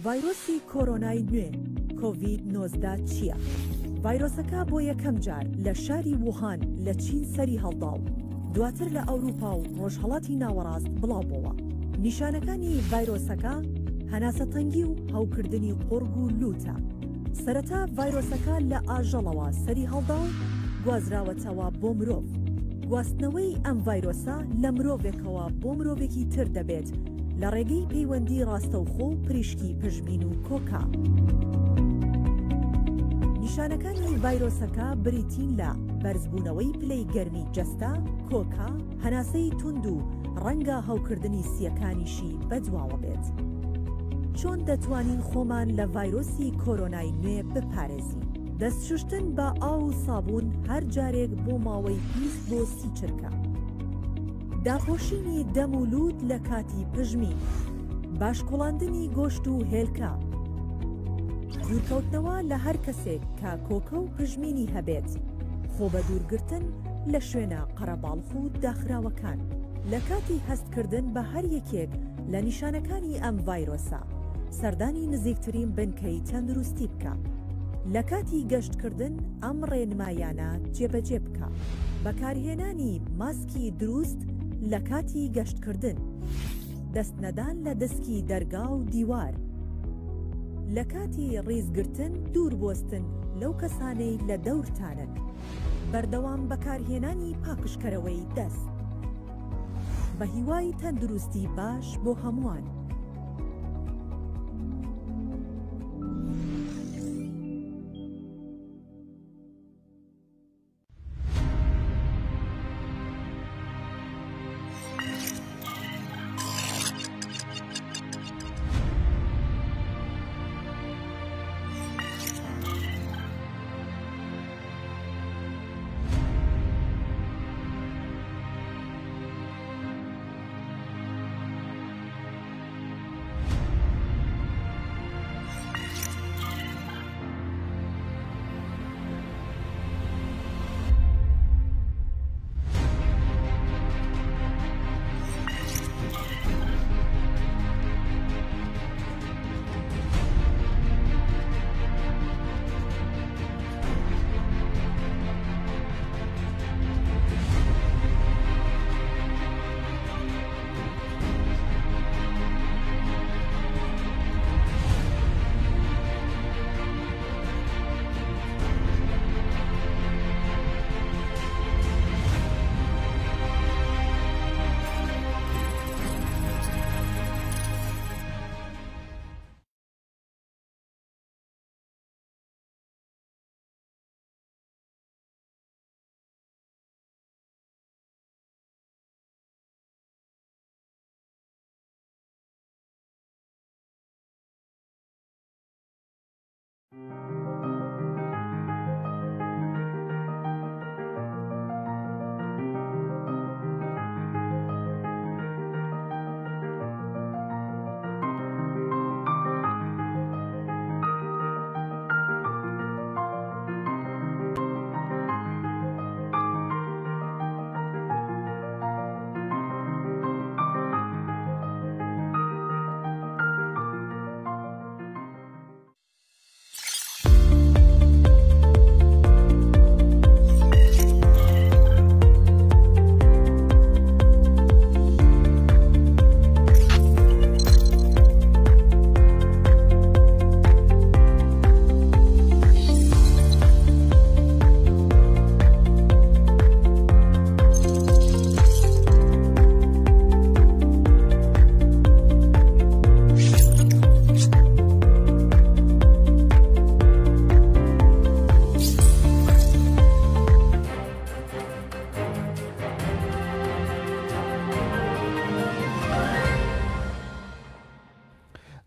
ڤایرۆسی کۆرۆنای نوێ، کۆڤید 19 چییە؟ ڤایرۆسەکە بۆ یەکەم جار لە شاری ووهان لە چین سەری هەڵدا و دواتر لە ئەوروپا و ڕۆژهەڵاتی ناوەڕاست بڵاوبۆوە. نیشانەکانی ڤایرۆسەکە هەناسەتەنگی و هەوکردنی قوڕگ و لووتە. سەرەتا ڤایرۆسەکە لە ئاژەڵەوە سەری هەڵدا و گوازراوەتەوە بۆ مرۆڤ. گواستنەوەی ئەم ڤایرۆسە لە مرۆڤێکەوە بۆ مرۆڤێکی تر دەبێت لە ڕێگەی پەیوەندی ڕاستەوخۆ و پریشکی پژمین و کۆکە. نیشانەکانی ڤایرۆسەکە بریتین لە بەرزبوونەوەی پلەی گەرمی جەستە، کۆکە، هەناسەی توند و ڕەنگە هەوکردنی سییەکانیشی بەدواوە بێت. چۆن دەتوانین خۆمان لە ڤایرۆسی کۆرۆنای نوێ بپارێزین؟ دەست شوشتن بە ئاو و سابوون هەر جارێک بۆ ماوەی 20 بۆ 30 چرکە. داپۆشینی دەم و لووت لە کاتی پژمین. باش کوڵاندنی گۆشت و هێلکە. دوورکەوتنەوە لە هەر کەسێک کە کۆکە و پژمینی هەبێت. خۆ بەدوورگرتن لە شوێنە قەرەباڵخ و داخراوەکان. لە کاتی هەستکردن بە هەر یەکێک لە نیشانەکانی ئەم ڤایرۆسە، سەردانی نزیکترین بنکەی تەندروستی بکە. لە کاتی گەشتکردن ئەم ڕێنمایانە جێبەجێ بکە. بەکارهێنانی ماسکی دروست لە کاتی گەشتکردن. دەستنەدان لە دەسکی دەرگا و دیوار. لە کاتی ڕیزگرتن دوور بوەستن لەو کەسانەی لە دەورتانن. بەردەوام بەکارهێنانی پاکژکەرەوەی دەست. بە هیوای تەندروستی باش بۆ هەمووان.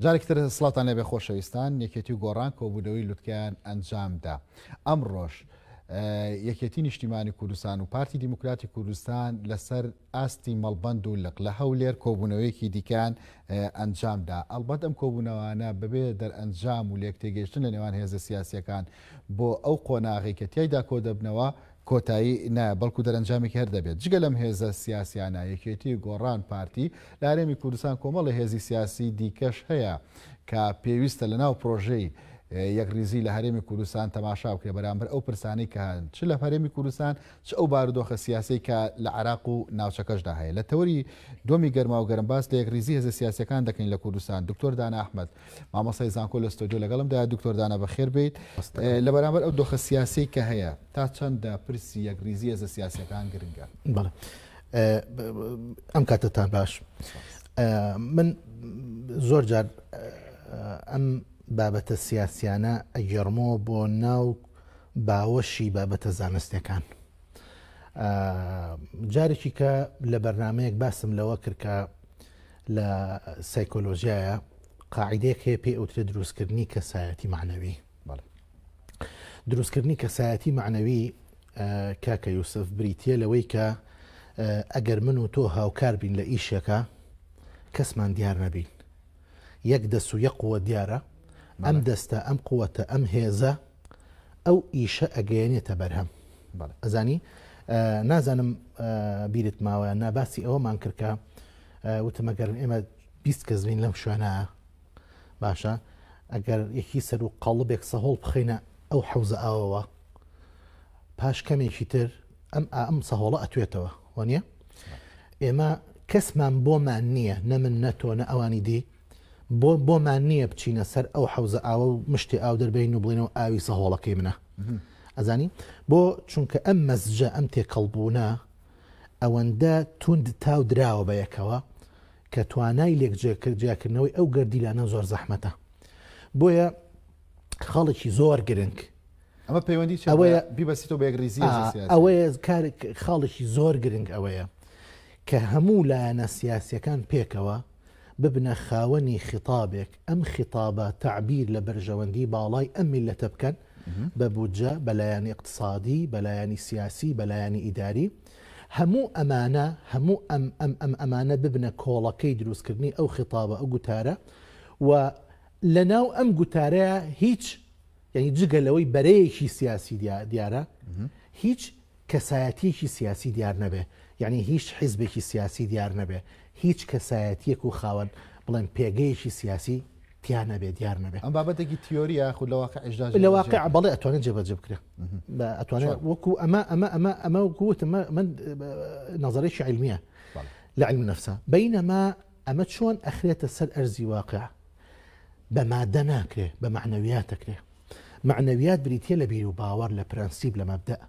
جارێکی تر سڵاوتان لێبێ خۆشەویستان، یەکێتی و گۆڕان کۆبوونەوەی لوتکەیان ئەنجامدا. ئەمڕۆش یەکێتی نیشتیمانی کوردستان و پارتی دیموکراتی کوردستان لەسەر ئاستی مەڵبەند و لق لە هەولێر کۆبوونەوەیەکی دیکەیان ئەنجامدا. ئەڵبەت ئەم کۆبوونەوانە بەبێ دەرئەنجام و لێکتێگەیشتن لە نێوان هێزە سیاسییەکان بۆ ئەو قۆناغەی کە تیایدا کۆدەبنەوە کۆتایی نایە، بەڵکو دەرەنجامێکی هەر دەبێت. جگە لەم هێزە سیاسیانە، یەکێتی، گۆڕان، پارتی، لە هەرێمی کوردستان کۆمەڵێ هێزی سیاسی دیکەش هەیە کە پێویستە لەناو پرۆژەی یەکڕیزی لە هەرێمی کوردستان تەماشا بکرێت بەرامبەر ئەو پرسانەی کە هەن چ لە هەرێمی کوردستان چ ئەو بارودۆخە سیاسەی کە لە عێراق و ناوچەکەشدا هەیە. لە تەوەری دووەمی گەرماو گەرم باس لە یەکڕیزی هێزە سیاسیەکان دەکەین لە کوردستان. دکتۆر دانا ئەحمەد، مامۆستای زانکۆ لە ستۆدیۆ لەگەڵمدایە. دکتۆر دانا بەخێر بێیت. لە بەرامبەر ئەو دۆخە سیاسیەی کە هەیە تا چەندە پرسی یەکڕیزی هێزە سیاسیەکان گرنگە؟ بەڵێ ئەم کاتەتان باش. من زۆر جار ئەم بابەتە سیاسیانە ئەگێڕمەوە بۆ ناو باوەشی بابەتە زانستیەکان. جارێکی کە لە بەرنمەیەک باسم لەوە کرد کە لە سایکۆلۆژیایە قاعدەیەک هەیە پێی ئەوترێ دروستکردنی کەسایەتی معنەوی. دروستکردنی کەسایەتی معنەوی کاکە یوسف بریتە لەوەی کە ئەگەر من و تۆ هاوکار بین لە ئیشێکە کەسمان دیار نەبین یەک دەست و یەک قووە دیارە ئەم دەستە ئەم قووەتە ئەم هێزە ئەو ئیشە ئەگەیەنێتە بەرهەم ئەزانی نازانم بیرت ماوە نا باسی ئەوەمان کرد کە وتم ئەگەر ئێمە 20 کەس بین لەم شوێنە باشە ئەگەر یەکی سەر و قەڵبێک سەهۆڵ بخینە ئەو حەوزە ئاوەوە پاش کەمێکی تر ئەم ئەم سەهۆڵە ئەتوێتەوە وانە ئێمە کەسمان بۆمان نییە نە من نە تۆ نە ئەوانی دی بۆ بۆمان نییە بچینە سەر ئەو حەوزە ئاوە و مشتی ئاو دەربین و بڵێنەوە ئاوی سەهۆڵەکەی منە ئەزانی بۆ چونکە ئەم مەزجە ئەم تێکەڵبوونە ئەوەندە توند تاو دراوە بە یەکەوە کە توانای لێک جیاکردنەوەی ئەو گەردیلانە زۆر زەحمەتە بۆیە خاڵێکی زۆر گرنگ ئەمە پەیوەندی چیە ئەوەیە بیبەستیتەوە بە یەکڕیزی هێزە سیاسییەکان؟ ئەوەیە کار خاڵێکی زۆر گرنگ ئەوەیە کە هەموو لایەنە سیاسیەکان پێکەوە ببنە خاوەنی خیتابێک ئەم خیتابە تەعبیر لە بەرژەوەندی باڵای ئەم میللەتە بکەن بە بودجە بە لایەنی ئیقتسادی بە لایەنی سیاسی بە لایەنی ئیداری هەموو ئەمانە هەموو ئەم ئەم ئەم ئەمانە ببنە کۆڵەکەی دروستکردنی ئەو خیتابە ئەو گوتارە و لەناو ئەم گوتارەیە هیچ یانی جگە لەوەی بەرەیەکی سیاسی دیارە هیچ کەسایەتیەکی سیاسی دیار نەبێ یعنی هیچ حیزبێکی سیاسی دیار نەبێ هیچ کەسایەتیەک و خاوەن بڵێن پێگەیەکی سیاسی تیا نەبێ دیار نەبێ ئەم بابەتێکی تیۆریە یاخود لە واقعیشدا لە واقع بەڵێ ئەتوانێت جێبەجێ بکرێ ئەتوانێت وەکو ئەمە ئەمە ئەمە ئەمە وەکو وتم من نظرێکی علمیە لە علم نفسە بینەما ئەمە چۆن ئەخرێتە سەر ئەرزی واقع؟ بە مادە ناکرێ، بە مەعنەویات ئەکرێ. مەعنەویات بریتیە لە بیروباوەڕ، لە پرەنسیپ، لە مەبدەئ.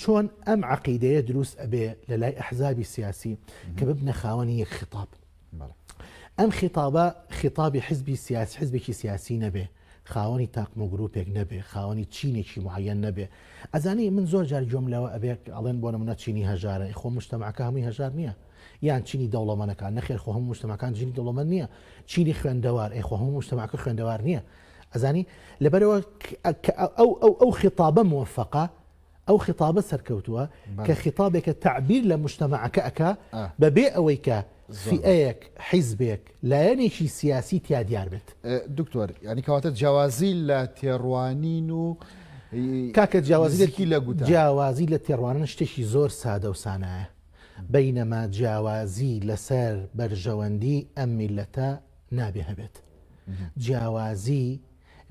چۆن ئەم عەقیدەیە دروست ئەبێ لە لای ئەحزابی سیاسی کە ببنە خاوەنی یەک خیتاب. ئەم خیتابە خیتابی حزبی سیاسی حزبێکی سیاسی نەبێ، خاوەنی تاقم و گروپێک نەبێ، خاوەنی چینێکی معەیەن نەبێ. ئەزانی من زۆر جار گوێم لەوە ئەبێ ئەڵێن بۆ نمونە چینی هەژارە، خۆ مجتەمعەکە هەمووی هەژار نییە. یان چینی دەوڵەمەنەکان، نەخێر خۆ هەموو مجتەمعەکان چینی دەوڵەمەند نییە. چینی خوێندەوار، ئەی خۆ هەموو مجتەمعەکە خوێندەوار نییە. ئەزانی لەبەرەوە ئەو ئەو ئەو خیتابە موفقە ئەو خیتابە سەرکەوتووە کە خیتابێکە تەعبیر لە مجتەمعەکە ئەکا بەبێ ئەوەی کە فیئەیەک، حیزبێک، لایەنێکی سیاسی تیا دیار بێت. دکتۆر یانی کەواتە جیاوازی لە تێڕوانین و کاکە جیاوازی لە گوتار. جیاوازی لە تێڕوانن شتێکی زۆر سادە و سانایە. بەینەما جیاوازی لەسەر بەرژەوەندی ئەم میللەتە نابێ هەبێت. جیاوازی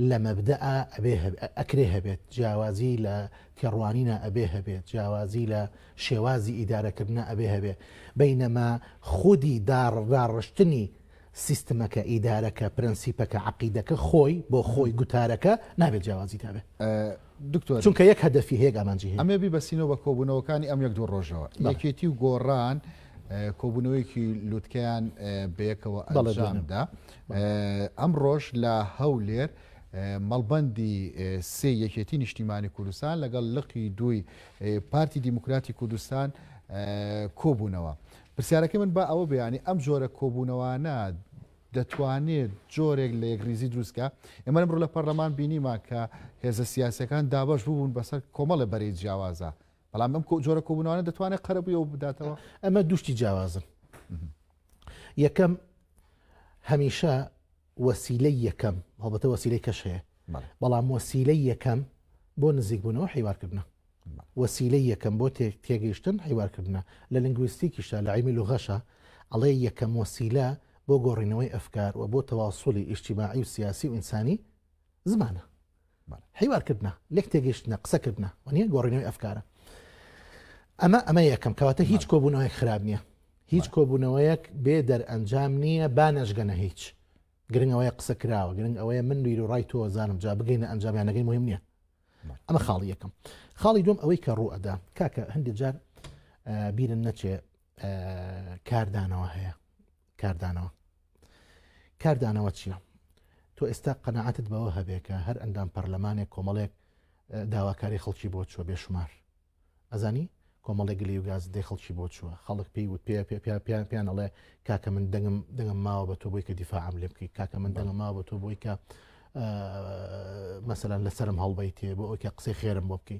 لە مەبدەئا ئەبێ ئەکرێ هەبێت، جیاوازی لە تێڕوانینا ئەبێ هەبێت، جیاوازی لە شێوازی ئیدارەکردنا ئەبێ هەبێ، بەینەما خودی داڕشتنی سیستمەکە، ئیدارەکە، پرەنسیپەکە، عەقیدەکە خۆی بۆ خۆی گوتارەکە نابێت جیاوازی تابێ. دکتۆر چونکە یەک هەدەفی هەیە یەک ئامانجی هەیە. ئەمێ بیبەستینەوە بە کۆبوونەوەکانی ئەم یەک دوو ڕۆژەوە، یەکێتی و گۆڕان کۆبوونەوەیەکی لوتکەیان بەیەکەوە ئەنجامدا. ئەمڕۆش لە هەولێر مەڵبەندی سێ یەکێتی نیشتیمانی کوردستان لەگەڵ لقی دووی پارتی دیموکراتی کوردستان کۆبوونەوە. پرسیارەکەی من با ئەوە بێ یانی ئەم جۆرە کۆبوونەوانە دەتوانێت جۆرێک لە یەکریزی دروستکە ئێمە لەمڕۆ لە پەرلەمان بینیمان کە هێزە سیاسەکان دابەش بوون بەسەر کۆمەڵە بەرەی جیاوازە بەڵام ئەم جۆرە کۆبوونەوانە دەتوانێت قەرەبووی ئەو بداتەوە؟ ئەمە دوو شتی جیاوازن. یەکەم هەمیشە وەسیلەی یەکەم هەڵبەتە وەسیلەی کەش هەیە بەڵام وەسیلەی یەکەم بۆ نزیکبوونەوە حیوارکردنە وەسیلەی یەکەم بۆ تێگەیشتن حیوارکردنە لە لینگویستیکیشە لە عیمی لغەشە ئەڵێ یەکەم وەسیلە بۆ گۆڕینەوەی ئەفکار و بۆ تەواصولی ئیجتیماعی و سیاسی و ئینسانی زمانە حیوارکردنە لێک تێگەیشتنە قسەکردنە وانە گۆڕینەوەی ئەفکارە ئەمە ئەمە یەکەم کەواتە هیچ کۆبوونەوەیەک خراپ نییە هیچ کۆبوونەوەیەک بێ دەرئەنجام نییە با نەشگەنە هیچ گرنگ ئەوەیە قسە کراوە گرنگ ئەوەیە من بیر و ڕای تۆ زانم جا بگەینە ئەنجامیانەکەی مهم نییە ئەمە خاڵی یەکەم خاڵی دوم ئەوەی کە ڕوو ئەدا کاکە هەندێک جار بیرن نەچێ کاردانەوە هەیە کاردانەوە کاردانەوە چییە؟ تۆ ئێستا قەنەعەتت بەوە هەبێ کە هەر ئەندام پەرلەمانێک کۆمەڵێک داواکاری خەڵکی بۆ چوە بێشمار ئەزانی کۆمەڵێک گلی و گازدەی خەڵکی بۆ چووە خەڵک پێی وت پێ پێ پێ پێیان پێیان ئەڵێ کاکە من دەنگم دەنگم ماوە بە تۆ بۆی کە دیفاعم لێ بکەی کاکە من دەنگم ماوە بە تۆ بۆی کە مەسەلەن لەسەرم هەڵبیتێ بۆ ئەوی کە قسەی خێرم بۆ بکەی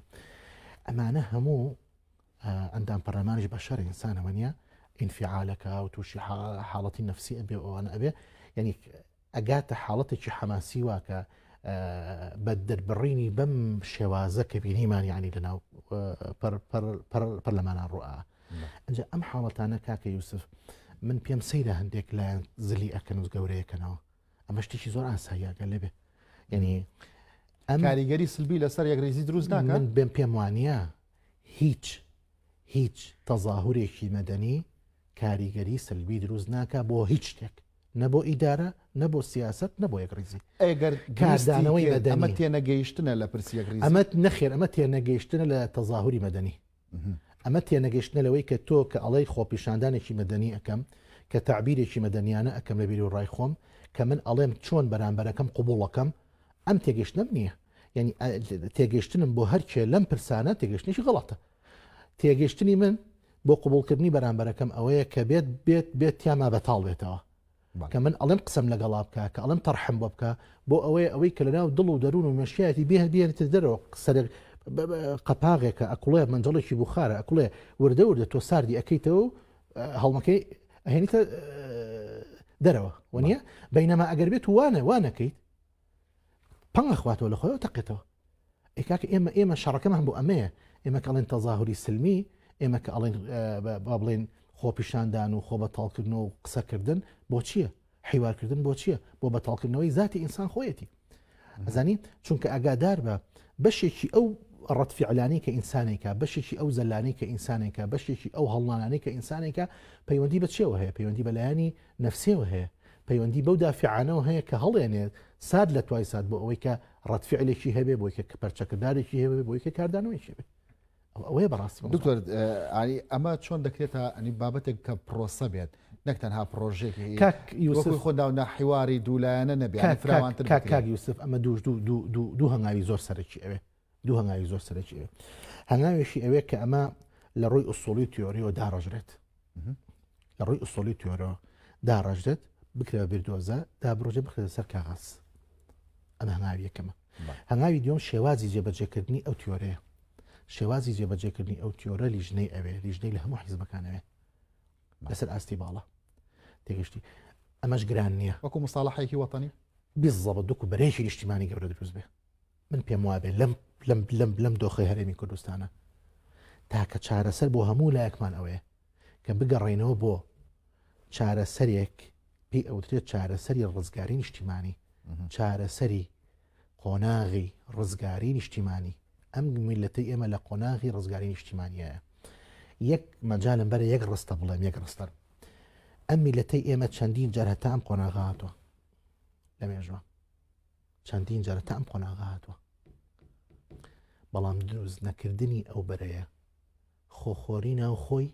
ئەمانە هەموو ئەندام پەرلەمانیش بەشەرە ئینسانە وەنیە ئینفعالەکە و تووشی حاڵەتی نەفسی ئەبێ ئەوانە ئەبێ یعنی ئەگاتە حاڵەتێکی حەماسی واکە بە دەربڕینی بەم شێوازە کە بینیمان یعنی لەناو پەرلەمانان ڕوئا ئەجا ئەم حاڵەتانە کاکە یوسف من پێم سەیرە هەندێک لایەن زلی ئەکەن و گەورەیەکەنەوە ئەمە شتێکی زۆر ئاساییە گەل لێبێ یعنی ئەم کاریگەری سلبی لەسەر یەکریزی دروست ناکە من بێم پێم وانە هیچ هیچ تەزاهورێکی مەدەنی کاریگەری سلبی دروست ناکا بۆ هیچ شتێک نە بۆ ئیدارە نە بۆ سیاسەت نە بۆ یەکڕیزی. ئەگەر کاردانەوەی مەدەنی ئەمە تێنەگەیشتنە لە پرسی یەکڕیزی. ئەمە نەخێر ئەمە تێنەگەیشتنە لە تەزاهوری مەدەنی. ئەمە تێنەگەیشتنە لەوەی کە تۆ کە ئەڵێی خۆپیشاندانێکی مەدەنی ئەکەم کە تەعبیرێکی مەدەنیانە ئەکەم لە بیروڕای خۆم کە من ئەڵێم چۆن بەرامبەرەکەم قبوڵەکەم ئەم تێگەشتنەم نییە یعنی تێگەشتنم بۆ هەرکێ لەم پرسانە تێگەشتنێکی غەڵەتە تێگەشتنی من بۆ قوبولکردنی بەرامبەرەکەم ئەوەیە کە بێت بێت بێت تیاما بەتاڵ بێتەوە کە من ئەڵێم قسەم لەگەڵا بکە کە ئەڵێم تەرحم بۆ بکە بۆ ئەوەیە ئەوەی کە لەناو دڵ و دەروون و مێشکیەتی بێ بێنێتە دەرەوە سەر قەپاغێکە ئەکوڵێ مەنجەڵێکی بخارە ئەکوڵێ وردە وردە تۆ ساردی ئەەکەیتەوە و هەڵمەکەی ئەهێنیتە دەرەوە وەنیە بینەما ئەگەر بێت وانە وانەکەیت پەنگ ئەخواتەوە لە خۆیەوە تەقێتەوە ئەی کاکە ئێمە ئێمە شەڕەکەمان بۆ ئەمەیە ئێمە کە ئەڵێن تەزاهوری سلمی ئێمە کە ئەڵێن با بڵێن خۆپیشاندان و خۆ بەتاڵکردن و قسەکردن بۆ چییە حیوارکردن بۆ چییە بۆ بەتاڵکردنەوەی ذاتی ئینسان خۆیەتی ئەزانی چونکە ئەگادار بە بەشێکی ئەو ڕەتفیعلانی کە ئینسانێکە بەشێکی ئەو زەلانی کە ئینسانێکە بەشێکی ئەو هەڵنانانی کە ئینسانێکە پەیوەندی بە چیەوە هەیە پەیوەندی بەلایانی نەفسیەوە هەیە، پەیوەندی بەو دافعانەوە هەیە کە هەڵێنێت سات لە توای سات بۆ ئەوەی کە ڕەتفعلێکی هەبێ بۆی کە پەرچەکردارێکی هەبێ بۆی کە کاردانەوەیکی هەبێ ئەوەیە بەڕاستی دکتۆر ئاری ئەمە چۆن دەکرێتە ئەنی بابەتێک کە پرۆسە بێت نەک تەنها پرۆژێکی کاک یوسف خۆدا و ناحیواری دوولایەنە نەبێت فراوانتر کاک کاک یوسف ئەمە دووش دوو دوو دوو دوو هەنگاوی زۆر سەرەکی ئەوێ دوو هەنگاوی زۆر سەرەکی ئەوێ هەنگاوێکی ئەوێ کە ئەمە لە ڕووی ئوسوڵی تیۆریەوە داڕژرێت لە ڕووی ئوسوڵی تیۆرەوە داڕژرێت بکرێ بە بیردۆزە دابڕژێ بخرێتە سەر کاغەز ئەمە هەنگاوی یەکەمە هەنگاوی دووەم شێوازی جێبەجێکردنی ئەو تیۆرەیە شێوازی جێبەجێکردنی ئەو تیۆرە لیژنەی ئەوێ لیژنەی لە هەموو حیزبەکانەوێ لەسەر ئاستی باڵا تێگەشتی ئەمەش گران نییە وەکو مصاڵحێکی وەتەنی بالضبط دوکو بەرەیەکی نیشتیمانی گەورە دروست بێ من پێم وابێ لەم لەم لەم لەم دۆخی هەرێمی کوردستانە تاکە چارەسەر بۆ هەموو لایەکمان ئەوەیە کە بگەڕێینەوە بۆ چارەسەرێک پێی ئەوترێت چارەسەری ڕزگاری نیشتیمانی چارەسەری قۆناغی ڕزگاری نیشتیمانی ئەم میلەتی ئێمە لە قۆناغی ڕزگاری نیشتیمانیایە یەک مەجالم بەرە یەک ڕستە بڵێم یەک ڕستەر ئەم میلەتەی ئێمە چەندین جار هەتا ئەم قۆناغا هاتووە لە مێژوە چەندین جارە تا ئەم قۆناغە هاتووە بەڵام دروست نەکردنی ئەو بەرەیە خۆخۆری ناو خۆی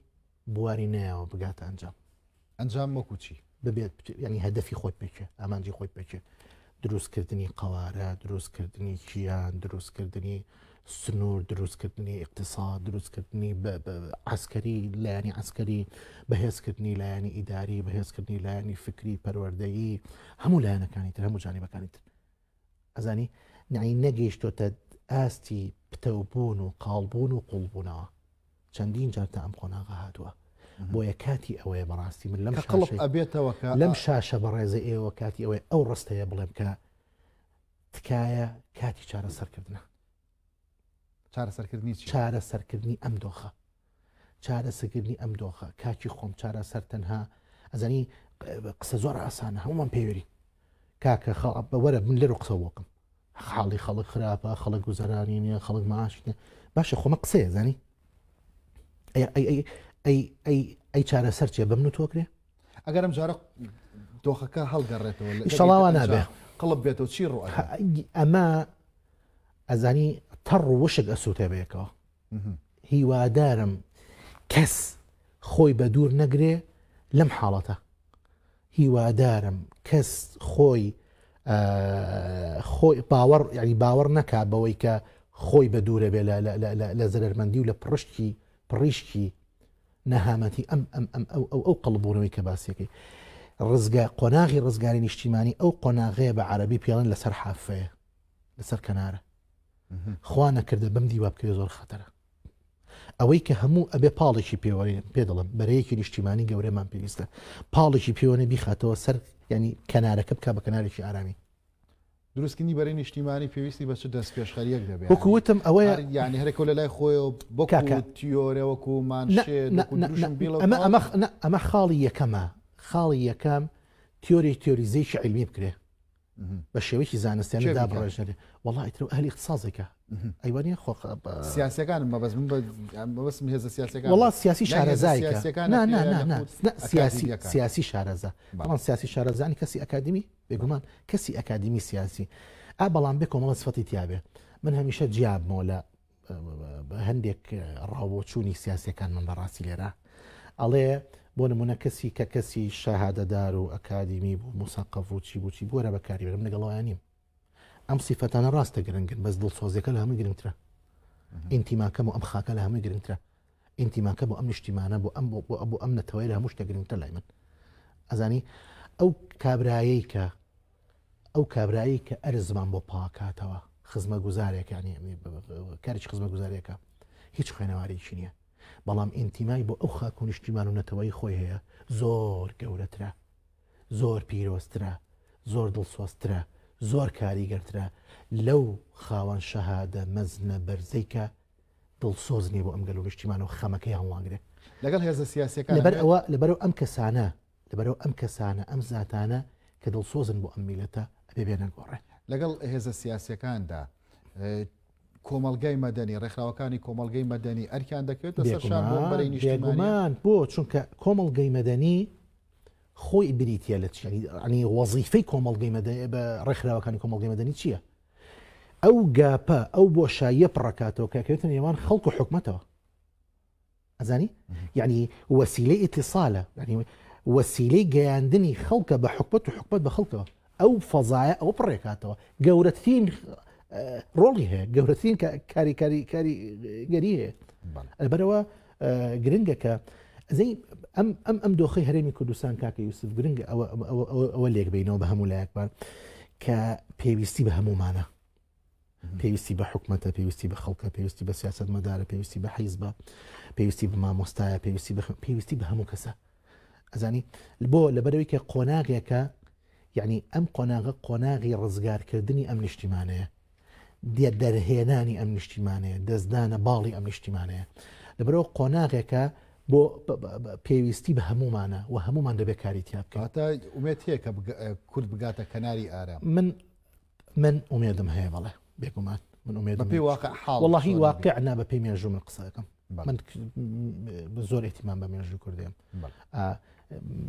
بواری نایەوە بگاتە ئەنجام ئەنجام وەکو چی ببێت ینی هەدەفی خۆت پێکێ ئامانجی خۆی پێکێ. دروستکردنی قەوارە، دروستکردنی کیان، دروستکردنی سنوور، دروستکردنی ئیقتساد، دروستکردنی عەسکەری، لایەنی عەسکەری، بەهێزکردنی لایەنی ئیداری، بەهێزکردنی لایەنی فکری، پەروەردەیی، هەموو لایەنەکانی تر، هەموو جانیبەکانی تر. ئەزانی یەعنی نەگەیشتۆتە ئاستی پتەوبوون و قاڵبوون و قوڵبوونەوە. چەندین جار تا ئەم قۆناغە هاتووە. بۆیە کاتی ئەوەیە بەڕاستی من لەم کە قڵپ ئەبێتەوە کە لەم شاشە بەڕێزە ئێوە کاتی ئەوەیە ئەو ڕستەیە بڵێم کە تکایە کاتی چارەسەرکردنە. چارەسەرکردنی چی؟ چارەسەرکردنی ئەم دۆخە. چارەسەکردنی ئەم دۆخە کاکی خۆم چارەسەر تەنها ئەزانی قسە زۆر ئاسانە هەمومان پێوەری کاکە خەڵ وەرە من لێرە قسە بۆکەم حاڵی خەڵک خراپە خەڵک گوزەرانی نییە خەڵک معاشی نیە باشە خۆمە قسەیە زانی ئەی چارەسەر چیە بە من و تۆکرێ ئەگەر ئەم جارە دۆخەکە هەڵگەڕێتەوە شڵاوە نابێ قڵب بێتەوە چی ڕوو ئەمە ئەزانی تەڕ و وشک ئەسووتێ بەیەکەوە هیوادارم کەس خۆی بە دوور نەگرێ لەم حاڵەتە هیوادارم کەس خۆی خۆی باوەڕ یعنی باوەڕ نەکا بەوەی کە خۆی بە دوورە بێ لە زەرمەندی و لە پڕشتی پڕیشکی نەهامەتی ئەم ئەم ئەم ئەو ئەو ئەو قەڵبوونەوەی کە باسیەکەی ڕزگە قۆناغی ڕزگاری نیشتیمانی ئەو قۆناغەیە بە عەربی پێڵێن لەسەر حافەیە لەسەر کەنارە خوا نەکردە بەم دیوا بکەوێ زۆر خەتەرە ئەوەی کە هەموو ئەبێ پاڵێکی پێوەێ پێ دەڵم بەرەیەکی نیشتیمانی گەورەمان پێویستە پاڵێکی پێوەێ بیخاتەوە سەر ینی کەنارەکە بک بە کەنارێکی ئارامی دروستکردنی بەرەی نیشتیمانی پێویستی بە چ دەستپێشخەریەک دەبێت وەکو وتم ئەوەیە یعنی هەرێکەوە لە لای خۆیەوە بۆ کاکە تیۆرە وەکو مانشێت ئەمە ئەمە ئەمە خاڵی یەکەمە خاڵی یەکەم تیۆری تیۆریزەیەکی عیلمی بکرێ بە شێوەیەکی زانستیانە دابڕێژنرێ وەڵا ئیتر ئەهلی اختصاصێکە ئەیوانە خۆ سیاسەکان مەبەست من مەبەستم هێزە سیاسەکان وەڵا سیاسی شارەزایکە نا نا نا نا سیاسی سیاسی شارەزا بەڵام سیاسی شارەزانی کەسی ئەکادمی بێگومان کەسی ئەکادمی سیاسی ئا بەڵام بێ کۆمەڵە سفەتی تیاابێ من هەمیشە جیابمەوە لە هەندێک ڕاوبۆچوونی سیاسەکان من بەڕاستی لێرە ئەڵێ بۆ نمونە کەسی کە کەسی شەهادەدار و ئەکادیمی بوو موسەقەف و چی بوو چی بووەرە بەکاری بەرم لەگەڵەوە نیم ئەم سیفەتانە ڕاستە گرنگن بەس دڵسۆزیەکە لە هەمووی گرنگترە ئینتیماکەم و ئەم خاکە لە هەمووی گرنگترە ئینتیماکە بۆ ئەم نیشتیمانە بۆ ئەم بۆ بۆ ئەم نەتەوەیە لە هەموو شتە گرنگتر لای من ئەزانی ئەو کابرایەی کە ئەو کابرایەی کە ئەرزمان بۆ پاکاتەوە خزمەگوزارێک ینی کارێکی خزمەگوزارێکە هیچ خوێنەوارێکی نییە بەڵام ئینتیمای بۆ ئەو خاک و نیشتیمان و نەتەوەی خۆی هەیە زۆر گەورەترە زۆر پیرۆزترە زۆر دڵسۆزترە زۆر کاریگەرترە لەو خاوەن شەهادە مەزنە بەرزەی کە دڵسۆز نییە بۆ ئەم گەل و نیشتیمان و خەمەکەی هەڵناگرێ. لەگەڵ هێزە سیاسیەکان لەبەر ئەوە لەبەرەوە ئەم کەسانە لەبەرەوە ئەم کەسانە ئەم زاتانە کە دڵسۆزن بۆ ئەم میلەتە ئەبێ بێنە گۆڕێ. لەگەڵ هێزە سیاسیەکاندا کۆمەڵگای مەدەنی، ڕێکخراوەکانی کۆمەڵگەی مەدەنی ئەرکیان دەکەوێتە سەر شان بۆ بەرەی نیشتیمانی؟ بێگومان بۆ چونکە کۆمەڵگەی مەدەنی خۆی بریتە لە چی ینی وەزیفەی کۆمەڵگەی مەدەنی بە ڕێکخراوەکانی کۆمەڵگەی مەدەنی چییە؟ ئەو گاپە ئەو بۆشاییە پڕەکاتەوە کە کەوێتە نێوان خەڵک و حکومەتەوە ئەزانی یعنی وەسیلەی ئیتیسالە یعنی وەسیلەی گەیاندنی خەڵکە بە حکومەت و حکومەت بە خەڵکەوە ئەو فەزایە ئەو پڕێکاتەوە گەورەترین ڕۆڵی هەیە گەورەترین کاری کاری کاری گەری هەیە لەبەرەوە گرنگە کە ئەزەی ئەم ئەم ئەم دۆخی هەرێمی کوردستان کاکە یوسف گرنگە ئەوە ئەوە لێک بینەوە بە هەموو لایەکمان کە پێویستی بە هەمومانە پێویستی بە حکومەتە پێویستی بە خەڵکە پێویستی بە سیاستمەدارە پێویستی بە حیزبە پێویستی بە مامۆستایە پێویستی بە پێویستی بە هەموو کەسە ئەزانی بۆ لەبەرەوەی کە قۆناغێکە یعنی ئەم قۆناغە قۆناغی ڕزگارکردنی ئەم نیشتیمانەیە دیە دەرهێنانی ئەم نیشتیمانەیە دەستدانە باڵی ئەم نیشتیمانەیە لەبەرەوە قۆناغێکە بۆ پێویستی بە هەمومانە و هەمومان دەبێت کاری تیا بکەین. واتە ئومێد هەیە کە کورد بگاتە کەناری ئارام؟ من من ئومێدم هەیە بەڵێ بێگومان من ئومێدم بەپێی واقع حاڵ وەڵاهی واقع نا بەپێی مێژوو من قسە دەکەم من زۆر احتیمام بە مێژوو کوردێم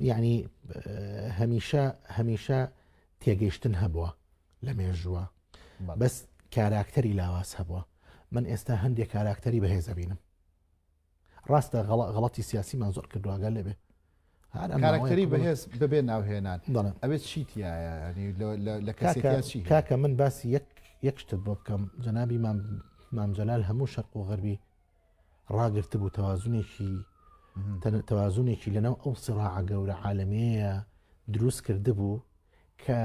یعنی هەمیشە هەمیشە تێگەیشتن هەبووە لە مێژووە بەس کاراکتەری لاواز هەبووە من ئێستا هەندێک کاراکتەری بەهێزە بینم ڕاستە غەڵەتی سیاسیمان زۆر کردووە ئاگا لێبێ. کارەکتەری بەهێز بەبێ ناوهێنان ئەوێ چی تایە لە کەسێتیا چی کاکە من باسی یەک یەک شتت بۆ بکەم جەنابی مام جەلال هەموو شەرق و غەربی ڕاگرتبوو تەوازنێکی تەوازنێکی لەناو ئەو سراعە گەورە عالەمیەیە دروست کردبوو کە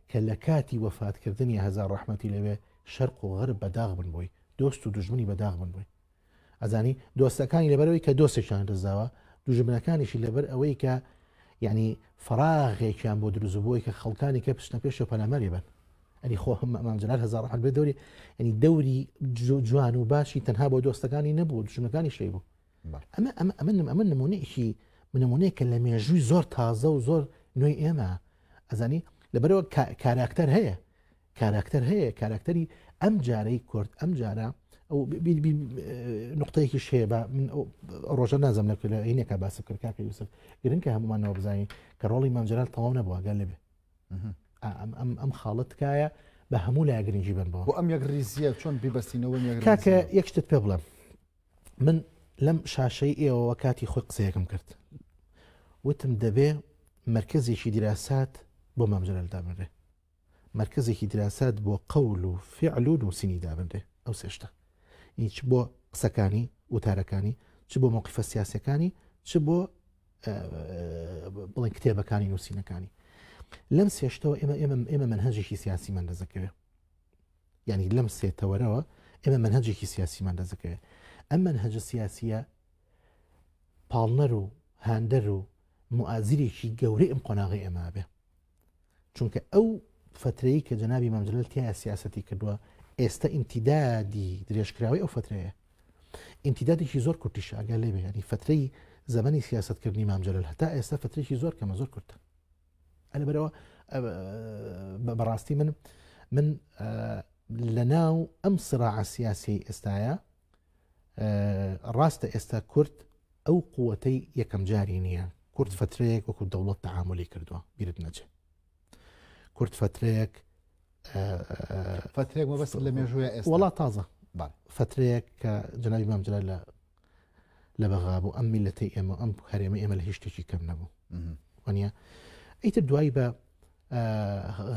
کە لە کاتی وەفاتکردنی هەزار ڕەحمەتی لەوێ شەرق و غەرب بەداغ بن بۆی دۆست و دوژمنی بەداغ بن بۆی ئەزانی دۆستەکانی لەبەرەوەی کە دۆستێکیان دەستداوە دوژمنەکانیشی لەبەر ئەوەی کە یعنی فراغێکیان بۆ دروست بووی کە خەڵکانی کە پشتە پێش و پەلاماری بن ئەنی خۆ هەم مام جەلال هەزار ڕەحمەت بێ دەوری ئەنی دەوری جوان و باشی تەنها بۆ دۆستەکانی نەبوو دوژمنەکانی شەی بوو ئەمە ئەمە ئەمە ئەمە نمونەیەکی نمونەیەکە لە مێژووی زۆر تازە و زۆر نوێی ئێمە ئەزانی لەبەرەوە کاراکتەر هەیە کاراکتەر هەیە کاراکتەری ئەم جارەی کورد ئەم جارە ئەو نقطەیەکیش هەیە بە من ڕۆژە نازم لە لە هینێکا باس بکرد کاکە یوسف گرنگە هەمومانەوە بزانین کە ڕۆڵی مام جەلال تەواو نەبووە گەل لەبێ ئەم ئەم ئەم خاڵە تکایە بە هەموو لای گرنگی بن بۆ بۆ ئەم یەک ریزیە چۆن بیبەستینەوە یەک کاکە یەک شتت پێ بڵێم من لەم شاشەی ئێوەوە کاتی خۆی قسەیەکم کرد وتم دەبێ مرکزێکی دیراسات بۆ مام جەلال دابنرێ مەرکەزێکی دیراسات بۆ قەول و فیعل و نووسینی دابنرێ ئەو سێ شتە یعنی چ بۆ قسەکانی وتارەکانی چ بۆ مەوقیفە سیاسەکانی چ بۆ بڵێن کتێبەکانی نووسینەکانی لەم سێشتەوە ئێمە ئێمە ئێمە منهجێکی سیاسیمان دەزەکەوێ یعنی لەم سێتەوەرەوە ئێمە منهجێکی سیاسیمان دەزەکەوێ ئەم منهجە سیاسیە پاڵنەر و هاندەر و موازیرێکی گەورەی ئەم قۆناغی ئێمە بێ چونکە ئەو فترەی کە جەنابی مام جەلال تیایا سیاسەتی کردووە ئێستا ئیمتیدادی درێژکراوەی ئەو فترەیە ئیمتیدادێکی زۆر کورتیشە ئەگەر لێ بێ ینی فترەی زەمەنی سیاسەتکردنی مام جەلال هەتا ئێستا فترێکی زۆر کەمە زۆر کورتە ئەلەبەرەوە بەڕاستی من من لە ناو ئەم سراعە سیاسی ئێستاە ڕاستە ئێستا کورد ئەو قوتەی یەکەم جاری نییە کورد فترەیەک وەکو دەوڵەت تەعاملی کردووە بیرت نەچێ کورد فترەیەک فترێک مەبەست لە مێژووە ئێستا وڵات تازە فترەیەک کە جەنابی مام جەلال لە لە بەغا بوو ئەم میلەتەی ئێمە ئەم هەرێمە ئێمە لە هیچ شتێکی کەم نەبوو وانە ئیتر دوایی بە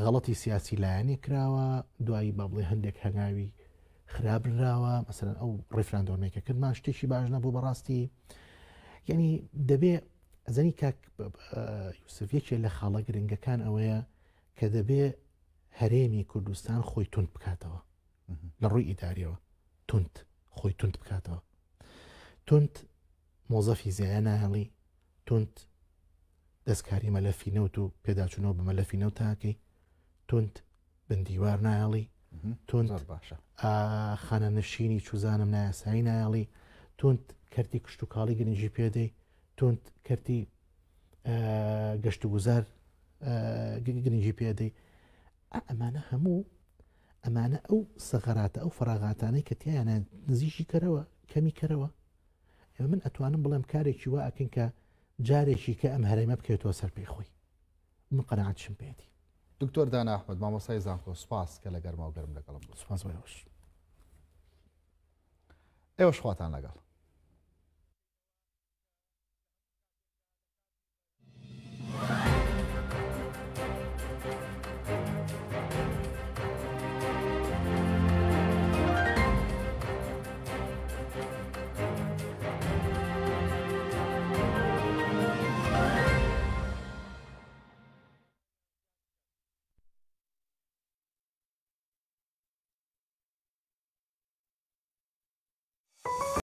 غەڵەتی سیاسی لایەنێک کراوە دوایی با بڵێ هەندێک هەنگاوی خراپ نراوە مەسەرەن ئەو ڕیفراندۆمێک کە کردمان شتێکی باش نەبوو بەڕاستی یعنی دەبێ ئەزانی کاک یوسف یەکێ لە خاڵە گرنگەکان ئەوەیە کە دەبێ هەرێمی کوردستان خۆی تند بکاتەوە لە ڕووی ئیداریەوە تند خۆی تند بکاتەوە تند مۆزەفی زیایە ناهێڵی توند دەستکاری مەلەفی نەوت و پێداچوونەوە بە مەلەفی نەوت تاکەی توند بندیوار نایەڵی توند باشە خانەنشینی چوزانم نایاسایی نایەڵی توند کەرتی کشتتوکاڵی گرنگی پێدەی توند کەرتی گەشت و گوزار گرنگی پێدەی ئەمانە هەموو ئەمانە ئەو سەغەراتە ئەو فراغاتانەی کە تیانە نزیکی کەرەوە کەمی کەرەوە ئێمە من ئەتوانم بڵێم کارێکی وا ئەکەین کە جارێکی کە ئەم هەرێمە بکەوێتەوە سەر پێی خۆی من قەناعەتشم پێیەتی. دکتۆر دانا ئەحمەد مامۆستای زانکۆ سوپاس کە لە گەرما و گەرم لەگەڵم بووی. سوپاس بۆ ئێوەش. ئێوەش خواتان لەگەڵ.